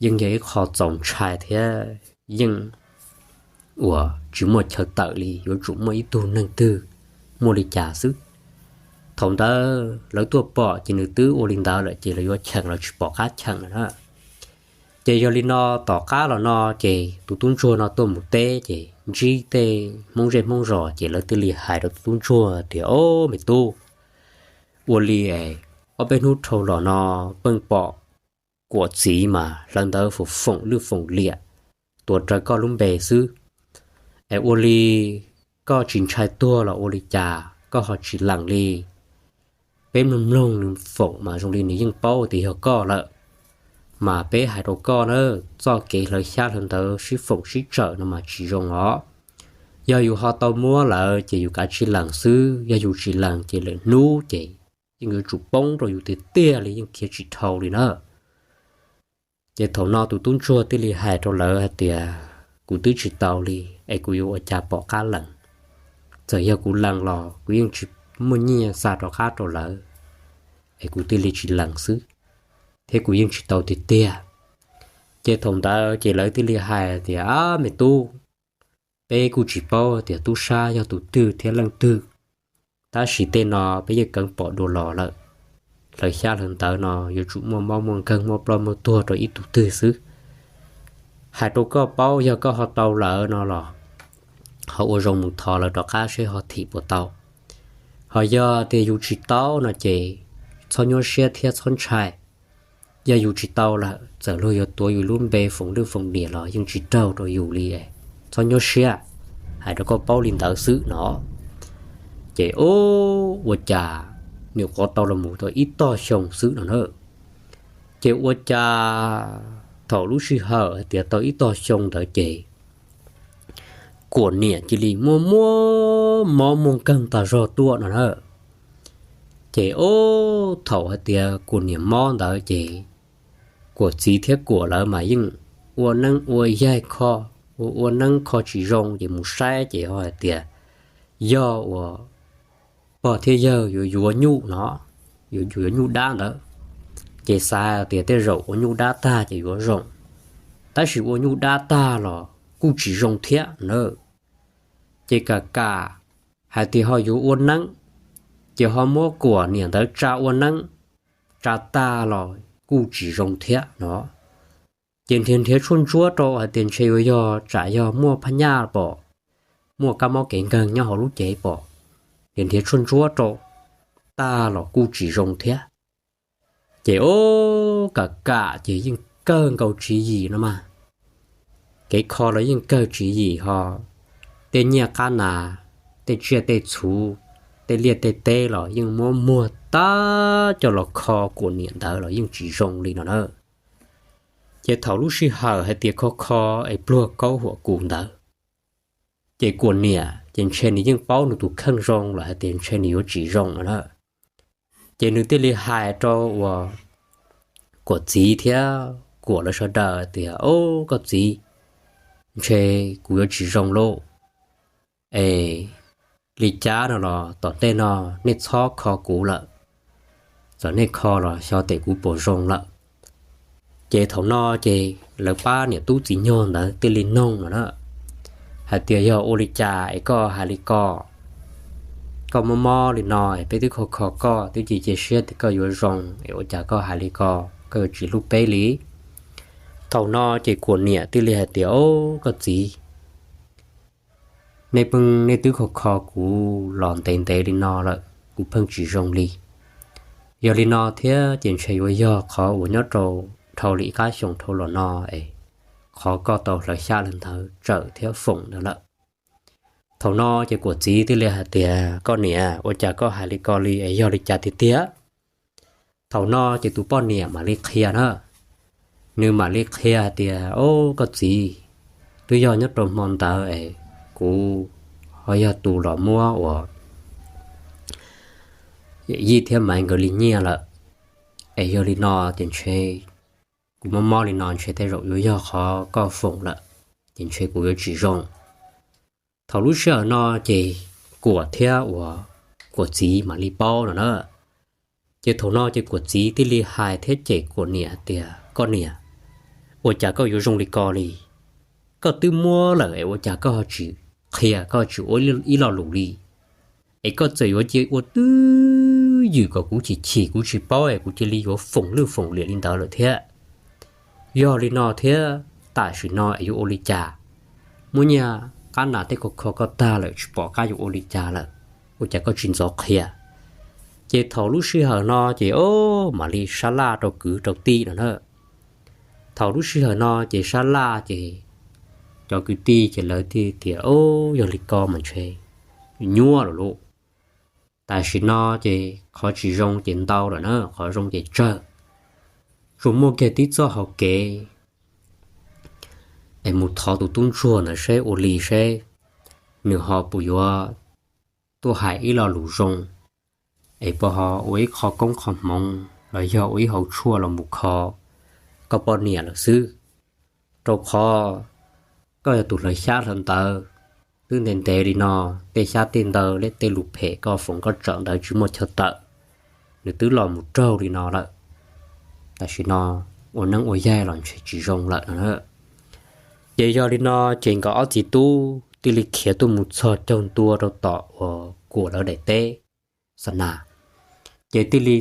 yeej yog ib qho txaus ntshai thiab yeej uas tsis muaj chaw tawm li, yuav tsum muaj ib tug neeg twg muaj li cas xwb. Thaum ntawd lawv tuaj pom ces nws twb ua li ntawd lawm ces lawv yuav cheem los tsis pom qab cheem lawm na. Ces yog li no tom qab los no ces tus tub ntsuag no tuaj mus teb ces ntsib tej Hmoob zej Hmoob zos ces lawv thiaj li hais rau tus tub ntsuag tias, Ob, me tub, ua li es ob peb hnub dhau los no pheej pom Kuam txiv mas hlawv ntawv foom lwj foom liam tuav rawv koj lub npe xwb, es ua li koj tsis ntshai tuag los ua li cas koj ho tsis lees li? Peb mloog mloog nws foom mas zoo li nws yeej paub tias yog koj lawm. Mas peb hais rau koj na, txoj kev hlawv xyab hlawv ntawv sib foom sib tsawm no mas tsis zoo os. Yog yus ho tau muab lawm ces yus kav tsij lees xwb, yog yus tsis lees ces lwm hnub ces yeej yuav tsum poob rau yus tiag tiag li, yeej khiav tsis dhau li na. Ces thaum no tus tub ntsuag thiaj li hais rau lawv hais tias, kuv twb tsis tau li, es kuv yuav ua cas pom qab lees? Txawm yog kuv lees los kuv yeej tsis muaj nyiaj xa rov qab rau lawv, es kuv thiaj li tsis lees xwb, thiab kuv yeej tsis tau tiag tiag. Ces thaum ntawd ces lawv thiaj li hais tias, ab me tub, peb kuj tsis paub tias tub sab yog tus twg thiab leej twg, tab sis tej no peb yeej keev pom dua los lawm. Hlawv xyab hlawv ntawv no yuav tsum muaj mob muaj nkeeg muaj ploj muaj tuag rau ib tug twg xwb. Hais rau koj paub, yog koj ho tau lawm no los ho ua zoo mus thov lawv rov qab seb ho thim puas tau. Ho yog tias yus tsis tau no ces txhob nyuaj siab thiab txhob ntshai. Yog yus tsis tau lawm, txawm luag yuav tuav yus lub npe foom lwj foom liam los yeej tsis raug rau yus li, txhob nyuaj siab, hais rau koj paub li ntawd xwb no. Ces ua cas nyuam qhuav tau los mus tau ib tog xyoo xwb no na. Ces ua cas thaum lub sij hawm hais tias tau ib tog xyoo ntawd ces Kuam niam cia li muaj muaj mob muaj nkeeg tag zog tuaj no na. Ces ua thaum hais tias Kuam niam mob ntawd ces Kuam txiv thiab Kuam lawv mas yeej ua neeb ua yaig kho, ua ua neeb kho tsis zoo ces mus saib ces ho hais tias yog uas pog thiab yawg yuav yuav nyuj no, yuav yuav nyuj dab ntawd, ces xav tias tej zaum ua nyuj dab tag ces yuav zoo, tab sis ua nyuj dab tag los kuj tsis zoo thiab na. Ces kam kam hais tias ho yuav ua neeb, ces ho muab Kuam niam ntawd tsa ua neeb, tsa tag los kuj tsis zoo thiab no. Ces nrhiav nrhiav tshuaj ntsuab rau hais tias ntshe yuav yog tsam yog muaj phab nyaj pom, muaj kab mob kev nkeeg nyob hauv lub cev pom, nrhiav nrhiav tshuaj ntsuab rau tag los kuj tsis zoo thiab. Ces ua kam kam ces yeej kawg nkaus tswv yim no mas, kev kho los yeej kawg tswv yim ho, tej nyiaj qab nas, tej tsiaj tej txhu, tej liaj tej teb los yeej muab muag tag coj los kho Kuam niam ntawd los yeej tsis zoo li no na. Ces thaum lub sij hawm hais tias kho kho es pluag kaub huam kuv ntawd, ces Kuam niam ces ntshe nws yeej paub nws tus kheej zoo lawm hais tias ntshe nws yuav tsis zoo no na. Ces nws thiaj li hais rau uas Kuam txiv thiab Kuam lawv sawv daws tias, o, koj txiv, ntshe kuv yuav tsis zoo lauj. Es li cas no los tom ntej no nej txhob kho kuv lawm, txawm nej kho los xyov tes kuv puas zoo lawm. Ces thaum no ces lawv pab niam tub txiv nyog ntawd thiaj li noog no na, hais tias yog ua li cas es koj hais li ko, koj mob mob li no es peb twb kho kho koj twb cia cia siab tias koj yuav zoo es ua cas koj hais li ko, koj yuav tsis hlub peb li? Thaum no ces Kuam niam thiaj li hais tias, o, koj txiv, nej pheej nej twb kho kho kuv los ntev ntev li no lawm kuv pheej tsis zoo li. Yog li no thiab ces ntshe yuav yog qhov uas nyob rau dhau li ib qab xyoo dhau los no es qhov koj tau hlawv xyab hlawv ntawv tsawm thiab foom ntawd lawm. Thaum no ces Kuam txiv thiaj li hais tias, koj niam, ua cas koj hais li ko li es yog li cas tiag tiag? Thaum no ces tus poj niam mam li qhia na, nws mam li qhia hais tias, o, koj txiv, twb yog nyob rau hmo ntawd es kuv ho yog tus los muab uas Yij thiab Maiv nkawd li nyiaj lawm, es yog li no ces ntshe kuv mob mob li no ntshe tej zaum yuav yog qhov koj foom lawm, ces ntshe kuv yuav tsis zoo. Thaum lub sij hawm no ces Kuam thiab uas Kuam txiv mam li paub no na. Ces thaum no ces Kuam txiv thiaj li hais thiab cem Kuam niam tias, koj niam, ua cas koj yuav zoo li ko li? Koj twb muab lawm es ua cas koj ho tsis qhia, koj tsis ua ib lo lus li? Es koj txawm yuav cia ua twj ywm kom kuv chim chim kuv tsis paub es kuv cia li yuav foom lwj foom liam li ntawd lawm thiab. Yog li no thiab tam sim no es yuav ua li cas? Muab nyiaj qab nas tej kho kho koj tag lawm tsis pom qab yuav ua li cas lawm, ua cas koj tsis ntxov qhia? Ces thaum lub sij hawm no ces o, mam li sab laj rau kwv rau tij no na. Thaum lub sij hawm no ces sab laj ces cov kwv tij ces lawv thiaj tias, o, yog li ko mas ntshe nyuaj lawm lauj. Tam sim no ces qhov tsis zoo ces ntau lawm na, qhov zoo ces tsawg. Tsuas muaj kiag tib txoj hauv kev es mus thov tus tub ntsuag ntawd seb ua li seb nws ho puas yuav tuaj hais ib lo lus zoo es puas ho ua ib qho koob qho hmoov los yog ua ib hauv tshuaj los mus kho koj poj niam lawm xwb. Rau qhov koj yog tus hlawv xyab hlawv ntawv, twb ntev ntev li no, tej xyab tej ntawv li tej lus phem koj foom koj tsawm ntawd tsis muaj chaw tawm, nws twb los mus raug li no lawm. Tam sim no ua neeb ua yaig los ntshe tsis zoo lawm no. Ces yog li no ces nkawd ob txiv tub thiaj li khiav tuaj mus txog caug ntua rau tom uas Kuam lawv daim teb xa nas. Ces thiaj li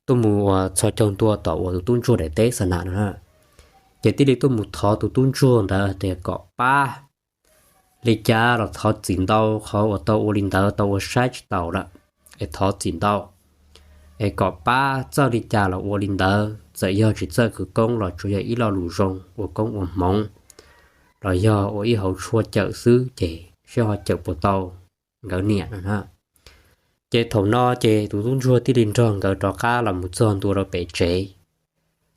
tuaj mus uas txog caug ntua tom uas tus tub ntsuag daim teb xa nas no. Ces thiaj li tuaj mus thov tus tub ntsuag ntawd tias kom pab li cas los thov txim ntau, qhov uas tau ua li ntawd tau ua saib tsis taus lawm, es thov txim ntau, es kom pab txawj li cas los ua li ntawd, txawm yog tsis txawj khwv koob los tsuas yog ib lo lus zoo ua koob ua hmoov, los yog ua ib hauv tshuaj cawm xwb ces seb ho cawm puas tau nkawd niam no na. Ces thaum no ces tus tub ntsuag thiaj li nrog nkawd rov qab los mus txog ntua rau pem tsev.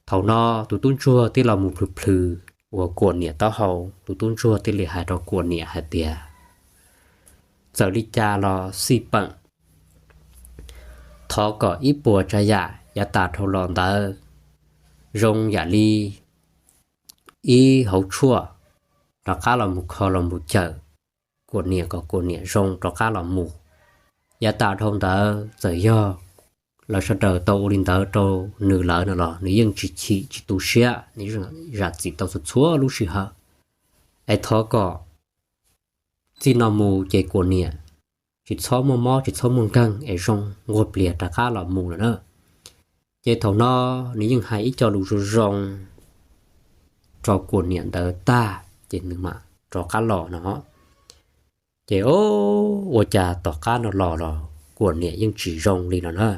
Thaum no tus tub ntsuag thiaj los mus plhws plhws uas Kuam niam taub hau, tus tub ntsuag thiaj li hais rau Kuam niam hais tias, txawm li cas los xij peem, thov kom ib puas tsav yam yav tas dhau los ntawd zoo yam li ib hauv tshuaj, rov qab los mus kho los mus cawm Kuam niam kom Kuam niam zoo rov qab los mus. Yav tas dhau ntawd txawm yog lawv sawv daws tau ua li ntawd rau nws lawm no los nws yeej tsis chim tsis tu siab, nws zam txim tau txhua txhua lub sij hawm. Es thov kom txij no mus ces Kuam niam tsis txhob muaj mob tsis txhob muaj nkeeg es zoo nquag pliag rov qab los mus lawm na. Ces thaum no nws yeej hais ib co lus zoo zoo rau Kuam niam ntawd tag ces nws mam rov qab los no. Ces o, ua cas tom qab no los los Kuam niam yeej tsis zoo li no na.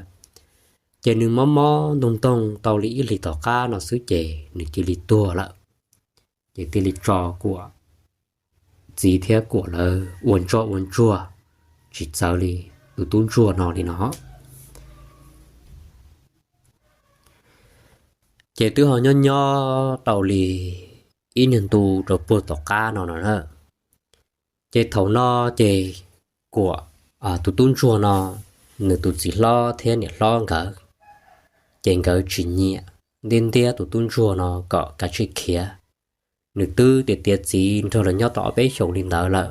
Ces nws mob mob ntoog ntoog tau li ib hlis tom qab no xwb ces nws cia li tuag lawm. Ces thiaj li tso Kuam txiv thiab Kuam lawv ua ntsoj ua ntsuag tsis txawv li tus tub ntsuag no li no. Ces twb ho nyob nyob tau li ib niag ntu rau puag tom qab no no na. Ces thaum no ces Kuam, tus tub ntsuag no, nws tus txiv hlob thiab niam hlob nkawd, ces nkawd tsis nyiam, ntiab ntiab tus tub ntsuag no kom kav tsij khiav. Nws twb tiav tiav txiv nrog lawv nyob tau ob peb xyoos li ntawd lawm,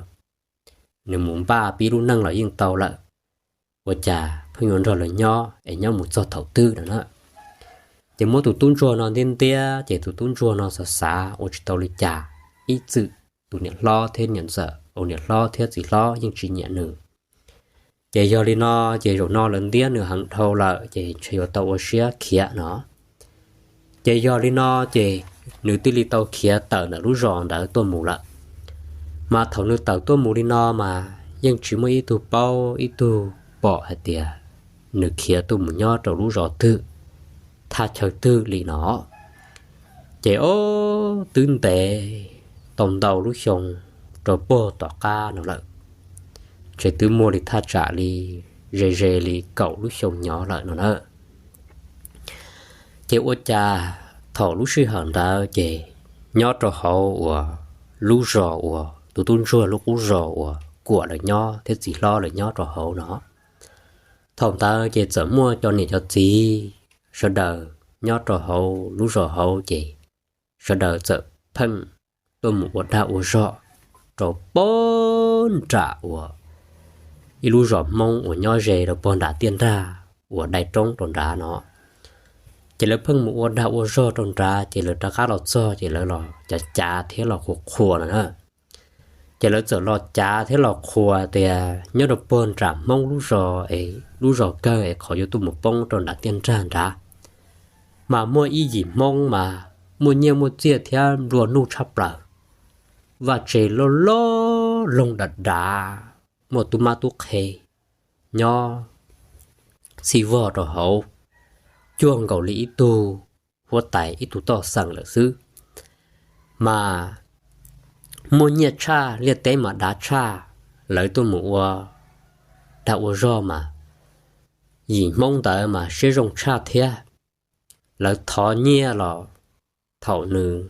nws mus npaj pib lub neej los yeej tau lawm, ua cas pheej yuav nrog lawv nyob es nyob mus txog thaum twg no na. Ces muab tus tub ntsuag no ntiab ntiab ces tus tub ntsuag no xav xav ua tsis tau li cas, ib txwm tus niam hlob thiab niam ntxawm, tus niam hlob thiab txiv hlob yeej tsis nyiam nws. Ces yog li no, ces zaum no lawv ntiab nws heev dhau lawm ces ntshe yuav tau ua siab khiav no. Ces yog li no ces nws thiaj li tau khiav tawm ntawm lub zos ntawd tuaj mus lawm. Mas thaum nws tawm tuaj mus li no mas yeej tsis muaj ib tug paub ib tug pom hais tias nws khiav tuaj mus nyob rau lub zos twg, thaj chaw twg li no. Ces o, twb ntev tau ntau lub xyoo rau puag tom qab no lawm, ces twb muaj li thaj tsam li ze ze li kaum lub xyoo nyob lawm no na. Ces ua cas thaum lub sij hawm ntawd ces nyob rau hauv uas lub zos uas tus tub ntsuag lub qub zos uas Kuam lawv nyob thiab txiv hlob lawv nyob rau hauv no, thaum ntawd ces txawm muaj cov niam cov txiv sawv daws nyob rau hauv lub zos hauv ces sawv daws txawm pheej tuaj mus ua dag ua zog rau puag nram uas ib lub zos Hmoob uas nyob ze rau puag nram tiaj nrag uas dai roob rau nrad no. Ces lawv pheej mus ua dag ua zog rau nrad ces lawv rov qab los txog ces lawv los cav cav thiab los qhuas qhuas no na. Ces lawv txawm los cav thiab los qhuas tias nyob rau puag nram Hmoob lub zos es lub zos kawg es qhov yuav tuaj mus poob rau nram tiaj nrag nrad, mas muaj ib yim Hmoob mas muaj nyiaj muaj txiaj thiab nplua nuj tshaj plaws, vaj tse loj loj loog dav dav, muaj tub mab tub qhe nyob txhij vog rau hauv, cuag nkaus li ib tug huab tais ib tug toj xeem lawm xwb. Mas muaj nyiaj tshaj, liaj teb mas dav tshaj, lawv tuaj mus ua dag ua zog mas yim Hmoob ntawd mas siab zoo tshaj thiab. Lawv thov nyiaj los thaum nws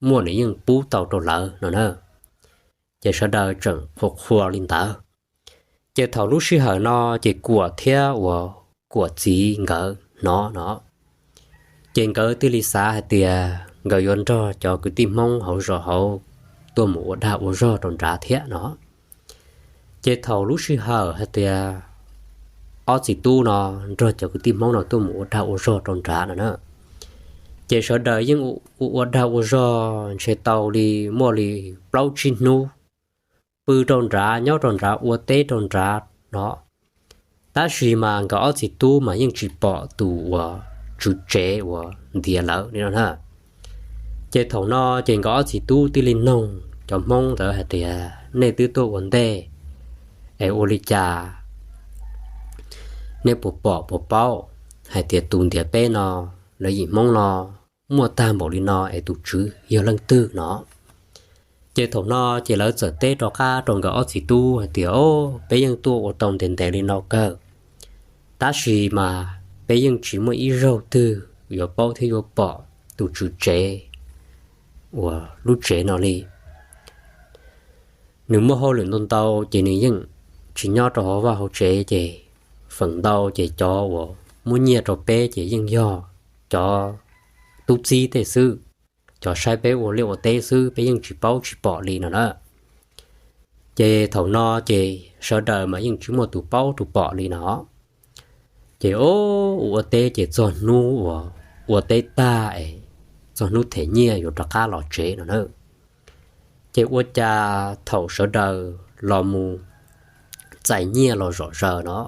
muaj nws yeej pub tau rau lawv no na. Ces sawv daws tseem qhuas qhuas li ntawd. Ces thaum lub sij hawm no ces Kuam thiab uas Kuam txiv nkawd hnov no, ces nkawd thiaj li xav hais tias nkawd yuav nrog cov kwv tij Hmoob hauv zos hauv tuaj mus ua dag ua zog rau nrad thiab no. Ces thaum lub sij hawm hais tias ob txiv tub no nrog cov kwv tij Hmoob no tuaj mus ua dag ua zog rau nrad no na, ces sawv daws yeej ua ua dag ua zog ntshe tau li muaj li plaub tsib hnub, pw rau nrad nyob rau nrad ua teb rau nrad no. Tab sis mas nkawd ob txiv tub mas yeej tsis pom tus uas tswv tsev uas ntiav lawv li no na. Ces thaum no ces nkawd ob txiv tub thiaj li noog cov Hmoob ntawd hais tias, nej twb tuaj ua ntej es ua li cas nej puas pom puas paub hais tias tus ntiav peb no, lawv yim Hmoob no muaj tag npaum li no es tus tswv yog leej twg no? Ces thaum no ces lawv txawm teb rov qab rau nkawd ob txiv tub hais tias, o, peb yeej tuaj ua tau ntev ntev li no kawg, tab sis mas peb yeej tsis muaj ib zaug twg yuav paub thiab yuav pom tus tswv tsev uas lub tsev no li. Nws muaj hauj lwm ntau ntau ces nws yeej tsis nyob rau hauv vaj hauv tsev, ces feem ntau ces cov uas muab nyiaj rau peb ces yeej yog cov tub txib tej xwb, cov saib peb ua liaj ua teb xwb, peb yeej tsis paub tsis pom li no na. Ces thaum no ces sawv daws mas yeej tsis muaj tus paub tus pom li no. Ces ua ua teb ces txog hnub uas ua teb tag es txog hnub them nyiaj yuav rov qab los tsev no na. Ces ua cas thaum sawv daws los mus txais nyiaj los zom zaws no,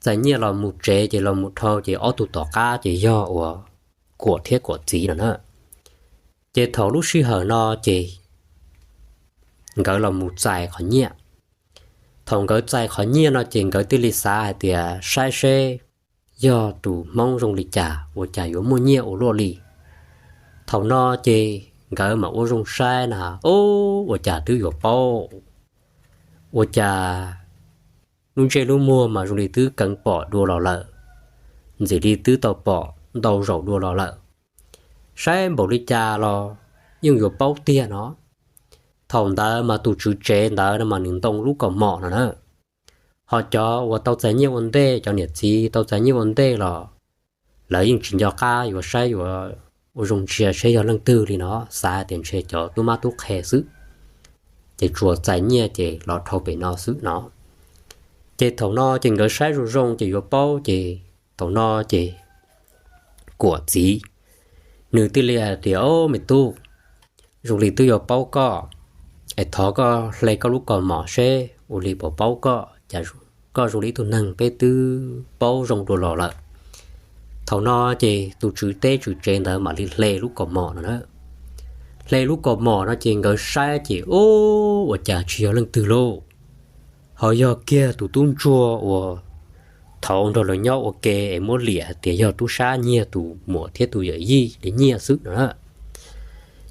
txais nyiaj los mus tsev ces los mus dhau ces ob tug tom qab ces yog uas Kuam thiab Kuam txiv no na. Ces thaum lub sij hawm no ces nkawd los mus txais qhov nyiaj. Thaum nkawd txais qhov nyiaj no ces nkawd thiaj li xav hais tias saib seb yog tus Hmoob zoo li cas ua cas yuav muaj nyiaj ua luaj li. Thaum no ces nkawd mam ua zoo saib na, o, ua cas twb yuav paub, ua cas lub ntsej lub muag mas zoo li twb keev pom dua los lawm, ntxim li twb tau pom ntau zaus dua los lawm. Saib npaum li cas los yeej yuav paub tiag no. Thaum ntawd mas tus tswv tsev ntawd no mas nws ntoo lub kaus mom no na. Ho cov uas tau txais nyiaj ua ntej, cov niam txiv tau txais nyiaj ua ntej los lawv yeej tsis nco qab yuav saib yuav ua zoo ntsia seb yog leej twg li no, xav tias ntshe cov tub mab tub qhe xwb, ces tsuas txais nyiaj ces los dhau pem no xwb no. Ces thaum no ces nkawd saib zoo zoo ces yuav paub, ces thaum no ces Kuam txiv nws thiaj li hais tias, o, me tub, zoo li twb yuav paub koj, es thov koj hle koj lub kaus mom seb ua li puas paub koj, cas koj zoo li ib tug neeg peb twb paub zoo dua los lawm. Thaum no ces tus tswv teb tswv tsev ntawd mam li hle lub kaus mom no na. Hle lub kaus mom no ces nkawd saib ces, o, ua cas tsis yog leej twg lauj, ho yog kiag tus tub ntsuag uas thaud nrog lawv nyob ua ke es muab liam hais tias yog tub sab nyiag tus muam thiab tus yawm yij li nyiaj xwb no.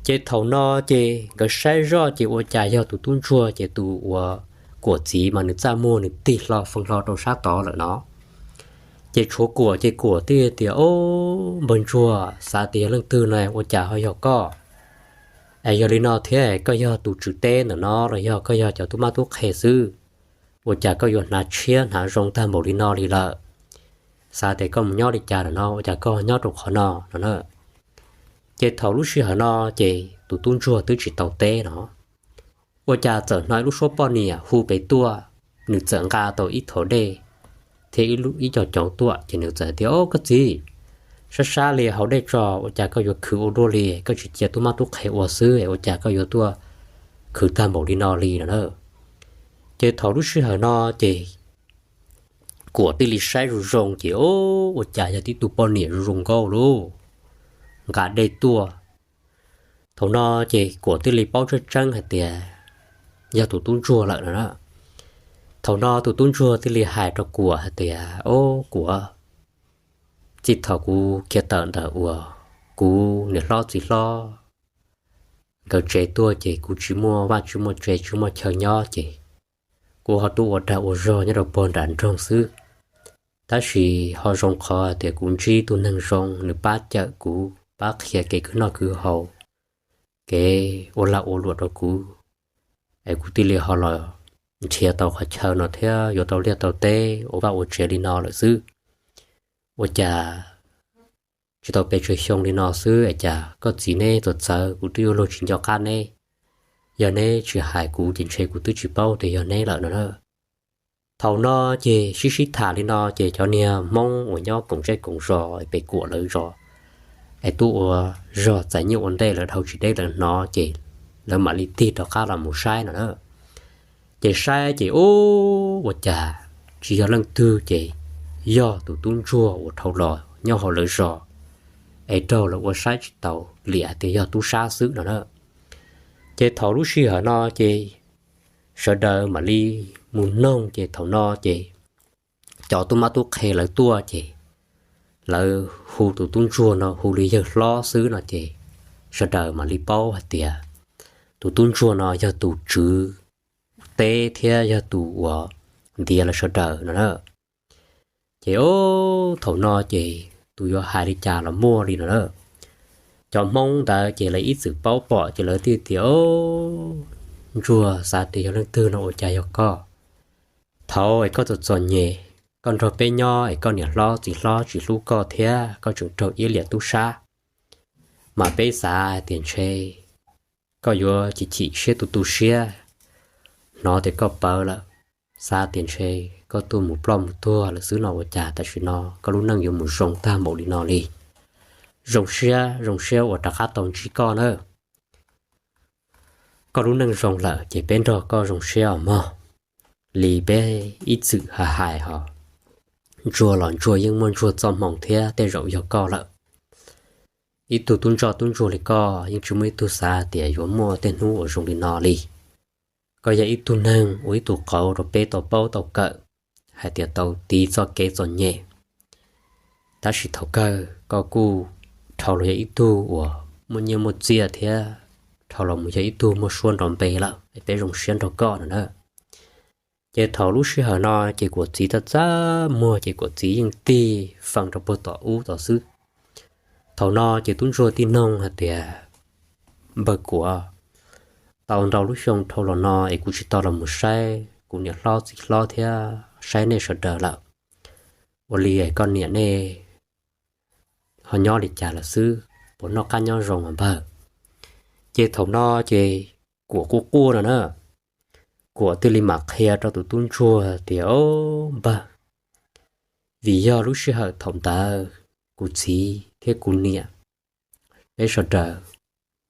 Ces thaum no ces nkawd saib zoj ces ua cas yog tus tub ntsuag, ces tus uas Kuam txiv mas nws txaj muag nws tig hlo fee hlo rau sab tod lawm no. Ces tshuav Kuam ces Kuam thiaj tias, o, npawg ntsuag, xav tias yog leej twg no ua cas ho yog koj? Es yog li no thiab koj yog tus tswv teb ntawm no los yog koj yog cov tub mab tub qhe xwb? Ua cas koj yuav hnav tshiab hnav zoo tag npaum li no li lawm? Xav tias koj mus nyob li cas lawm no ua cas koj nyob rau qhov no no na. Ces thaum lub sij hawm no ces tus tub ntsuag twb tsis tau teb no, ua cas txawm hnov ib lub suab poj niam hu pem tuaj, nws txawm nqa tau ib thau dej thiab ib co cauv tuaj, ces nws txawm tias, o, koj txiv, sab sab li haus dej tso, ua cas koj yuav khwv ua luaj li, koj tsis cia tub mab tub qhe ua xwb es ua cas koj yuav tuaj khwv tag npaum li no li no na. Ces thaum lub sij hawm no ces Kuam thiaj li saib zoo zoo ces, o, ua cas yog tib tug poj niam zoo zoo nkauj lauj, nqa dej tuaj. Thaum no ces Kuam thiaj li paub tseeb tseeb hais tias yog tus tub ntsuag lawm no na. Thaum no tus tub ntsuag thiaj li hais rau Kuam hais tias, o, Kuam, txij thaum kuv khiav tawm ntawm uas kuv niam hlob txiv hlob nkawd tsev tuaj ces kuv tsis muaj vaj tsis muaj tsev tsis muaj chaw nyob ces kuv ho tuaj ua dag ua zog nyob rau pog nram nroog xwb. Tab sis ho zoo qhov hais tias kuv ntsib tug neeg zoo, nws pab cawm kuv, pab qhia kev khwv noj khwv haus, kev ua lag ua luam rau kuv, es kuv thiaj li ho los nrhiav tau qhov chaw no thiab yuav tau liaj tau teb ua vaj ua tsev li no lawm xwb. ua cas tsis tau pes tsawg xyoo li no xwb es cas koj txiv neb txawm txawv, kuv twb yuav luag tsis nco qab neb. Yog neb tsis hais kuv ces ntshe kuv twb tsis paub tias yog neb lawm no na. Thaum no ces sib sib tham li no ces cov niag Hmoob uas nyob koom zej koom zos pem Kuam lawv zos es tuaj ua zog txais nyiaj ua ntej lawv dhau tsis deb lawv hnov ces lawv mam li tig rov qab los mus saib no na. Ces saib ces ub, ua cas tsis yog leej twg ces yog tus tub ntsuag uas dhau los nyob hauv lawv zos es raug lawv ua saib tsis taus liam hais tias yog tub sab xwb no na. Ces thaum lub sij hawm no ces sawv daws mam li mus noog ces thaum no ces cov tub mab tub qhe lawv tuaj ces lawv hu tus tub ntsuag no hu li yawg hlob xwb no ces sawv daws mam li paub hais tias tus tub ntsuag no yog tus tswv teb thiab yog tus uas ntiav lawv sawv daws no na. Ces thaum no ces tus yuav hais li cas los muaj li no na. Cov Hmoob ntawd ces lawv ib txwm paub pom ces lawv thiaj tias, Ntsuag, xav tias yog leej twg no ua cas yog koj? Thaum es koj txom txom nyem, koj nrog peb nyob es koj niam hlob txiv hlob tsis hlub koj thiab koj tseem raug iab liam tub sab, mas peb xav hais tias ntshe koj yuav chim chim siab tu tu siab, hnov tias koj ploj lawm, xav tias ntshe koj tuaj mus ploj mus tuag lawm xwb no ua cas tam sim no koj lub neej yuav mus zoo tag npaum li no li. Zoo siab, zoo siab uas rov qab tau ntsib koj na. Koj lub neej zoo lawm ces peb nrog koj zoo siab os mog. Li peb ib txwm hais hais ho, ntsuag los ntsuag yeej muaj ntsuag txoj hmoo thiab tej zaum yog koj lawm. Ib tug tub ntsoj tub ntsuag li koj yeej tsis muaj ib tug xav tias yuav muaj tej hnub uas zoo li no li. Koj yog ib tug neeg ua ib tug qauv rau peb tau paub tau kawm hais tias tau tiv txoj kev txom nyem. Tab sis thaum kawg koj kuj dhau los yog ib tug uas muaj nyiaj muaj txiaj thiab dhau los mus yog ib tug muaj suab nrov npe lawm, peb zoo siab nrog koj no na. Ces thaum lub sij hawm no ces Kuam txiv txaj txaj muag ces Kuam txiv yeej tig feem rau puag tom ub tom xwb. Thaum no ces tub ntsuag tij noog hais tias, Npawg Kuam, tau ntau lub xyoo dhau los no es kuv tsis tau los mus saib kuv niam hlob txiv hlob thiab saib nej sawv daws lawm. Ua li koj niam nej ho nyob li cas lawm xwb, puas noj qab nyob zoo mas npawg? Ces thaum no ces Kuam quaj quaj no na, Kuam thiaj li mam qhia rau tus tub ntsuag tias, Npawg, vim yog lub sij hawm thaum ntawd kuv txiv thiab kuv niam peb sawv daws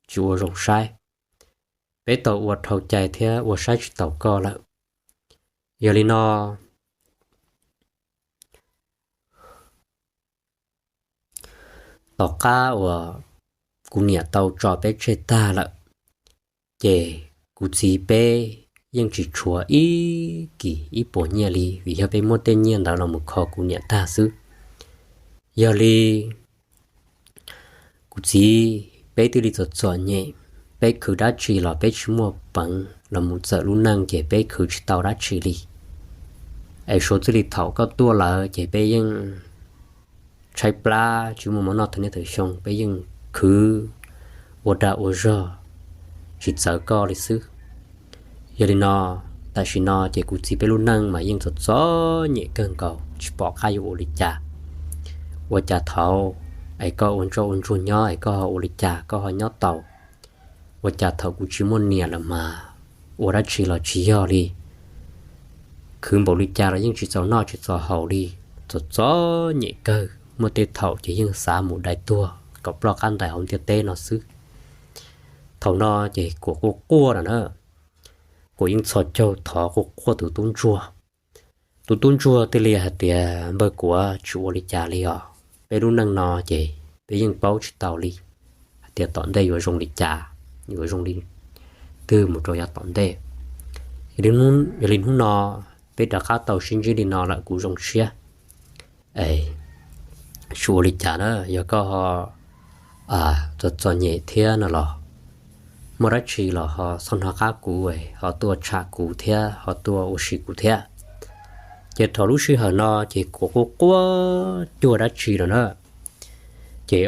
tsis ua zoo saib, peb tau ua dhau cai thiab ua saib tsis taus koj lawm. Yog li no tom qab uas kuv niam tau tso peb tseg tag lawm, ces kuv txiv peb yeej tsis tshuav ib kis ib puas nyiaj li vim yog peb muab tej nyiaj ntawd los mus kho kuv niam tag xwb. Yog li kuv txiv peb thiaj li txom txom nyem, peb khwv dab tsi los peb tsis muaj peev los mus txawm lub neej ces peb khwv tsis tau dab tsi li. Es suav txij li thaum koj tuaj lawm ces peb yeej tshaib plab tsis muaj mov noj tau niaj tau xyoo, peb yeej khwv ua dag ua zog tsis txawv koj li xwb. Yog li no, tam sim no ces kuv txiv peb lub neej mas yeej txom txom nyem kawg nkaus tsis pom qab yuav ua li cas. Ua cas thaum es koj ua ntsoj ua ntsuag nyob es koj ho ua li cas koj ho nyob tau? Ua cas thaum kuv tsis muaj niam lawm mas ua dab tsi los tsis yog li, khwv npaum li cas los yeej tsis txaus noj tsis txaus haus li, txom txom nyem kawg, muaj tej thaum ces yeej xav mus dai tuag kom ploj qab ntais hauv ntiaj teb no xwb. Thaum no ces Kuam quaj quaj no na, Kuam yeej txhos caug thov quaj quaj tus tub ntsuag. Tus tub ntsuag thiaj li hais tias, Npawg Kuam, tsis ua li cas li os, peb lub neej no ces peb yeej paub tsis tau li hais tias tom ntej yuav zoo li cas, yuav zoo li twg mus rau yav tom ntej. Yog li hnub no peb rov qab tau sib ntsib li no lawm kuv zoo siab. Tsis ua li cas na, yog koj ho txom txom nyem thiab no los muaj dab tsi los ho txhob hnov qab kuv, ho tuaj tsham kuv thiab ho tuaj ua si kuv thiab. Ces thaum lub sij hawm no ces Kuam quaj quaj cuag dab tsi no na, ces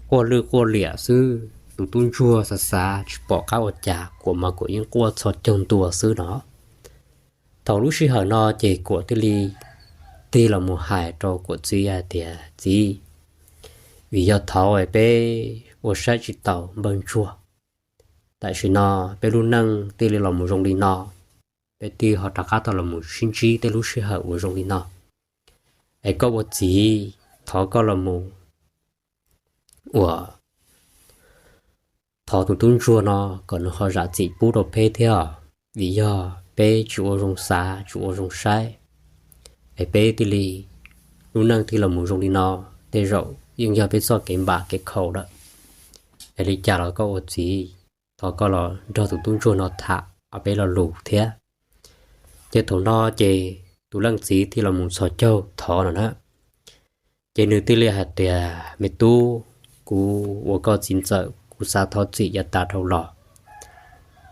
quaj lwj quaj liam xwb. Tus tub ntsuag xav xav tsis pom qab ua cas, Kuam mas Kuam yeej quaj txhos caug ntua xwb no. Thaum lub sij hawm no ces Kuam thiaj li tig los mus hais rau Kuam txiv hais tias, Txiv, vim yog thaud peb ua saib tsis taus npawg ntsuag, tam sim no peb lub neej thiaj li los mus zoo li no, peb thiaj ho rov qab tau los mus sib ntsib tej lub sij hawm uas zoo li no. Es koj ua txiv, thov koj los mus ua, thov tus tub ntsuag no kom nws ho zam txim pub rau peb thiab, vim yog peb tsis ua zoo xav tsis ua zoo saib, es peb thiaj li, lub neej thiaj los mus zoo li no, tej zaum yeej yog peb txoj kev npam kev khaum lawm. Es li cas los koj ua txiv, thov koj los nrog tus tub ntsuag no tham ob peb lo lus thiab. Ces thaum no ces tus leej txiv thiaj los mus txhos caug thov no na. Ces nws thiaj li hais tias, Me tub, kuv ua koj txiv ntxawm kuv xav thov txim yav tas dhau los.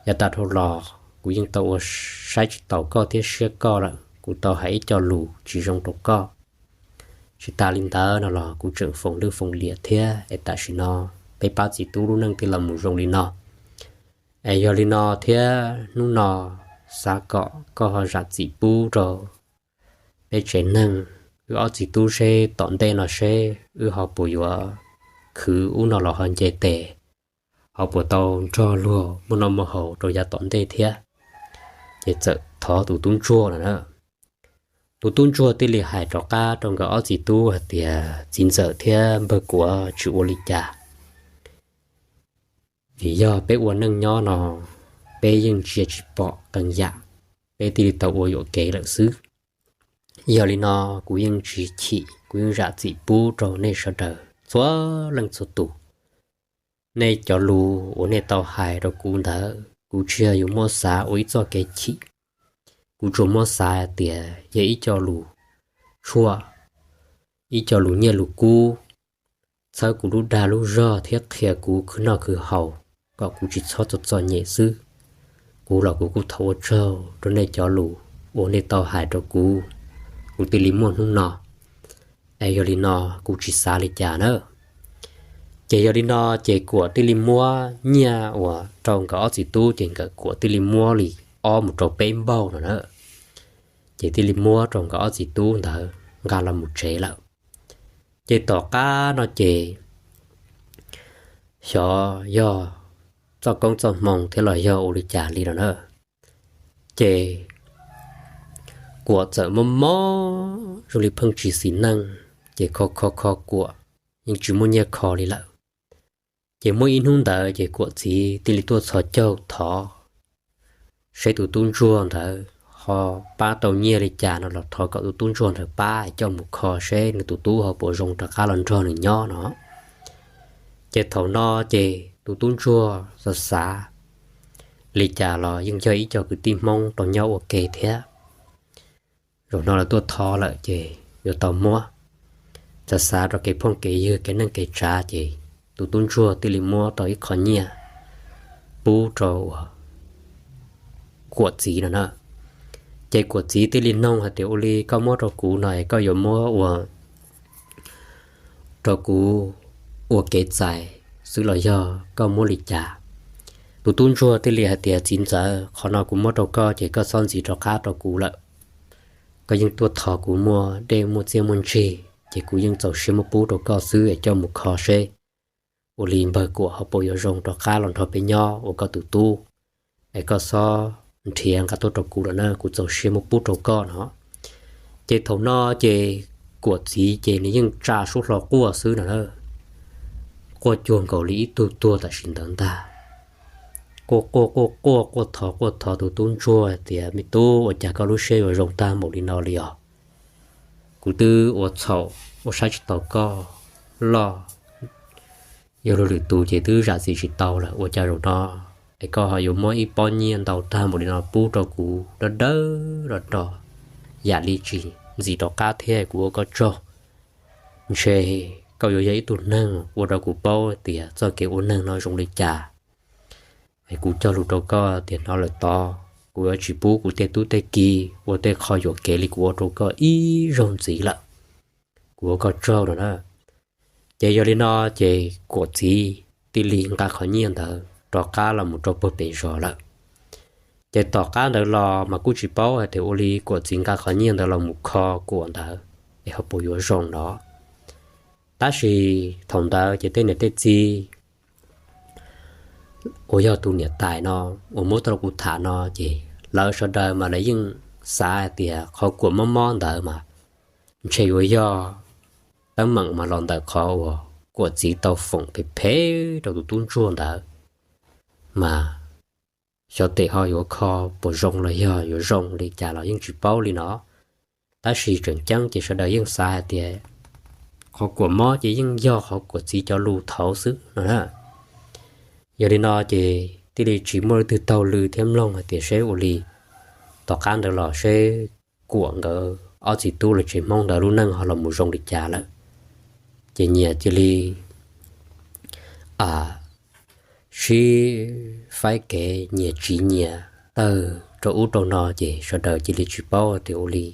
Yav tas dhau los kuv yeej tau ua saib tsis taus koj thiab siab koj lawm, kuv tau hais ib co lus tsis zoo rau koj. Tsis tas li ntawd no los kuv tseem foom lwj foom liam thiab, es tam sim no peb pab txiv tub lub neej thiaj los mus zoo li no. Es yog li no thiab hnub no xav kom koj ho zam txim pub rau peb tsev neeg, wb ob txiv tub seb tom ntej no seb wb ho puas yuav khwv ub no los ho nce tes, ho puas tau nrog luag muaj noj muaj haus rau yav tom ntej thiab. Ces txawm thov tus tub ntsuag no na. Tus tub ntsuag thiaj li hais rov qab rau nkawd ob txiv tub hais tias, Txiv ntxawm thiab npawg Kuam, tsis ua li cas, vim yog peb ua neej nyob no peb yeej ntsia tsis pom qee yam, peb thiaj li tau ua yuam kev lawm xwb. Yog li no kuv yeej tsis chim, kuv yeej zam txim pub rau nej sawv daws txhua leej txhua tus. Nej cov lus uas nej tau hais rau kuv ntawd kuv tsis yog yuav muab xav ua ib txoj kev chim, kuv tsuas muab xav hais tias yog ib co lus tshuaj, ib co lus nyiaj lus kub, txhawb kuv lub dag lub zog thiab qhia kuv khwv noj khwv haus kom kuv tsis txhob txom txom nyem xwb. Kuv los kuv kuj thov ua tsaug rau nej cov lus uas nej tau hais rau kuv, kuv thiaj li muaj hnub no. Es yog li no kuv tsis xav li cas na. Ces yog li no ces Kuam thiaj li muab nyiaj uas rau nkawd ob txiv tub ces nkawd Kuam thiaj li muab li ob mus rau peb npaug no na. Ces thiaj li muab rau nkawd ob txiv tub ntawd nqa los mus tsev lawm. Ces tom qab no ces xyov yog txoj koob txoj hmoo thiab los yog ua li cas li no na. Ces Kuam txawm mob mob zoo li pheej tsis xis neej, ces kho kho kho Kuam yeej tsis muaj nyiaj kho li lawm. Ces muaj ib hnub ntawd ces Kuam txiv thiaj li tuaj txhos caug thov seb tus tub ntsuag ntawd ho pab tau nyiaj li cas no los thov kom tus tub ntsuag ntawd pab coj mus kho seb nws tus tub ho puas zoo rov qab los nrog nws nyob no. Ces thaum no ces tus tub ntsuag xav xav li cas los yeej yog ib co kwv tij Hmoob tau nyob ua ke thiab. Zaum no lawv tuaj thov lawm ces yuav tau muab. Xav xav rau kev phooj kev ywg kev neej kev tsav ces tus tub ntsuag thiaj li muab tau ib qho nyiaj pub rau Kuam txiv no na. Ces Kuam txiv thiaj li noog hais tias, Ua li koj muab rau kuv no es koj yuav muab ua rau kuv ua kev txais xwb los yog koj muab li cas? Tus tub ntsuag thiaj li hais tias, Txiv ntxawm, qhov no kuv muab rau koj ces koj txhob ntxiv rov qab rau kuv lawm. Koj yeej tuaj thov kuv muaj dej muaj txiaj muaj ntsig ces kuv yeej txaus siab muab pub rau koj xwb es coj mus kho seb ua li npawg Kuam ho puas yuav zoo rov qab los nrog peb nyob ua koj tus tub. Es koj txhob nrhiav nqa tuaj rau kuv lawm na, kuv txaus siab muab pub rau koj no. Ces thaum no ces Kuam txiv ces nws yeej tsa suab hlo quaj xwb no na. Quaj cuag nkaus li ib tug tuag tam sim ntawd ntag. Quaj quaj quaj quaj quaj thov quaj thov tus tub ntsuag tias, Me tub, ua cas koj lub siab yuav zoo tag npaum li no li os? Kuv twb ua txhaum ua saib tsis taus koj loj, yog luag lwm tus ces twb zam txim tsis tau lawm, ua cas zaum no es koj ho yuav muab ib pob nyiaj ntau tag npaum li no pub rau kuv dawb dawb do do, yam li tsis ntxiv rov qab thiab, kuv ua koj tsaug. Ntshe koj yuav yog ib tug neeg ua rau kuv paub tias txoj kev ua neeg no zoo li cas. Es kuv cog lus rau koj tias hnov lawm tod kuv yuav tsis pub kuv tej tub tej ki ua tej qho yuam kev li kuv ua rau koj ib zaug ntxiv lawm. Kuv ua koj tsaug no na. Ces yog li no ces Kuam txiv thiaj li nqa qhov nyiaj ntawd rov qab los mus rau puag pem zos lawm. Ces tom qab ntawd los mas kuj tsis paub hais tias ua li Kuam txiv nqa qhov nyiaj ntawd los mus kho Kuam ntawd, es ho puas yuav zoo no. Tab sis thaum ntawd ces tej niam tej txiv uas yog tus niam tais no uas muab tuaj rau kuv tham no ces lawv sawv daws mas lawv yeej xav hais tias qhov kuam mob mob ntawd mas ntshe yuav yog teeb meem mas los ntawm qhov uas kuam txiv tau foom phem phem rau tus tub ntsuag ntawd, mas xyov tes ho yuav kho puas zoo los yog yuav zoo li cas los yeej tsis paub li no. Tab sis tseem ceeb ces sawv daws yeej xav hais tias qhov kuam mob ces yeej yog qhov kuam txiv cov lus thaud xwb no na. Yog li no ces thiaj li tsis muaj leej twg taug lw thiab mloog hais tias seb ua li tom qab ntawd los seb kuam nkawd ob txiv tub los tsev Hmoob ntawd lub neej ho los mus zoo li cas lawm. Ces nyias cia li sib faib kev, nyias tsiv nyias tawg rau ub rau no ces sawv daws cia li tsis paub tias ua li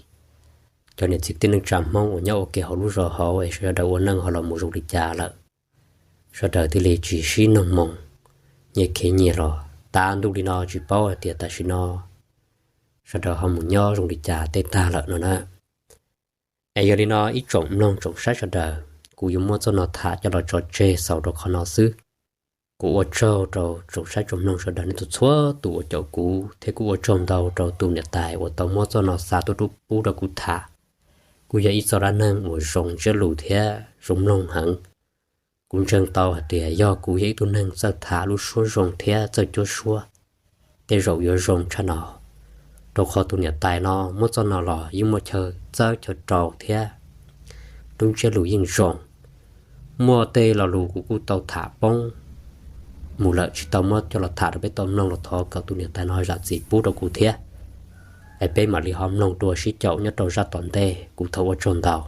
cov niam txiv tij neej tsa Hmoob uas nyob ua ke hauv lub zos hauv es sawv daws ua neej ho los mus zoo li cas lawm. Sawv daws thiaj li tsis sib noog moo, nyias khiav nyias los. Tav ntuj li no tsis paub hais tias tam sim no sawv daws ho mus nyob zoo li cas tej tag lawm no na. Es yog li no ib tsoom mloog tsoom saib sawv daws, kuv yuav muab txoj no tham coj los tso tseg xaus rau qhov no xwb. Kuv ua tsaug rau tsoom saib tsoom mloog sawv daws nej txhua txhua tus uas caum kuv thiab kuv ua tsaug ntau rau tus niam tais uas tau muab txoj no xa tuaj pub rau kuv tham. Kuj yog ib txoj dab neeg uas zoo ntsiab lus thiab zoo mloog heev. Kuv ntseeg tau hais tias yog kuv yog ib tug neeg txawj tham lub suab zoo thiab txawj cuab suab, tej zaum yuav zoo tshaj no, rau qhov tus niam tais no muab txoj no los yeej muaj chaw txawb chaw rau thiab lub ntsiab lus yeej zoo. Muaj tej lo lus kuv kuj tau tham poob mus lawm tsis tau muab coj los tham rau peb tau mloog los thov kom tus niam tais no zam txim pub rau kuv thiab. Es peb mam li ho mloog dua sib caum nyob rau zaj tom ntej, kuv thov ua tsaug ntau.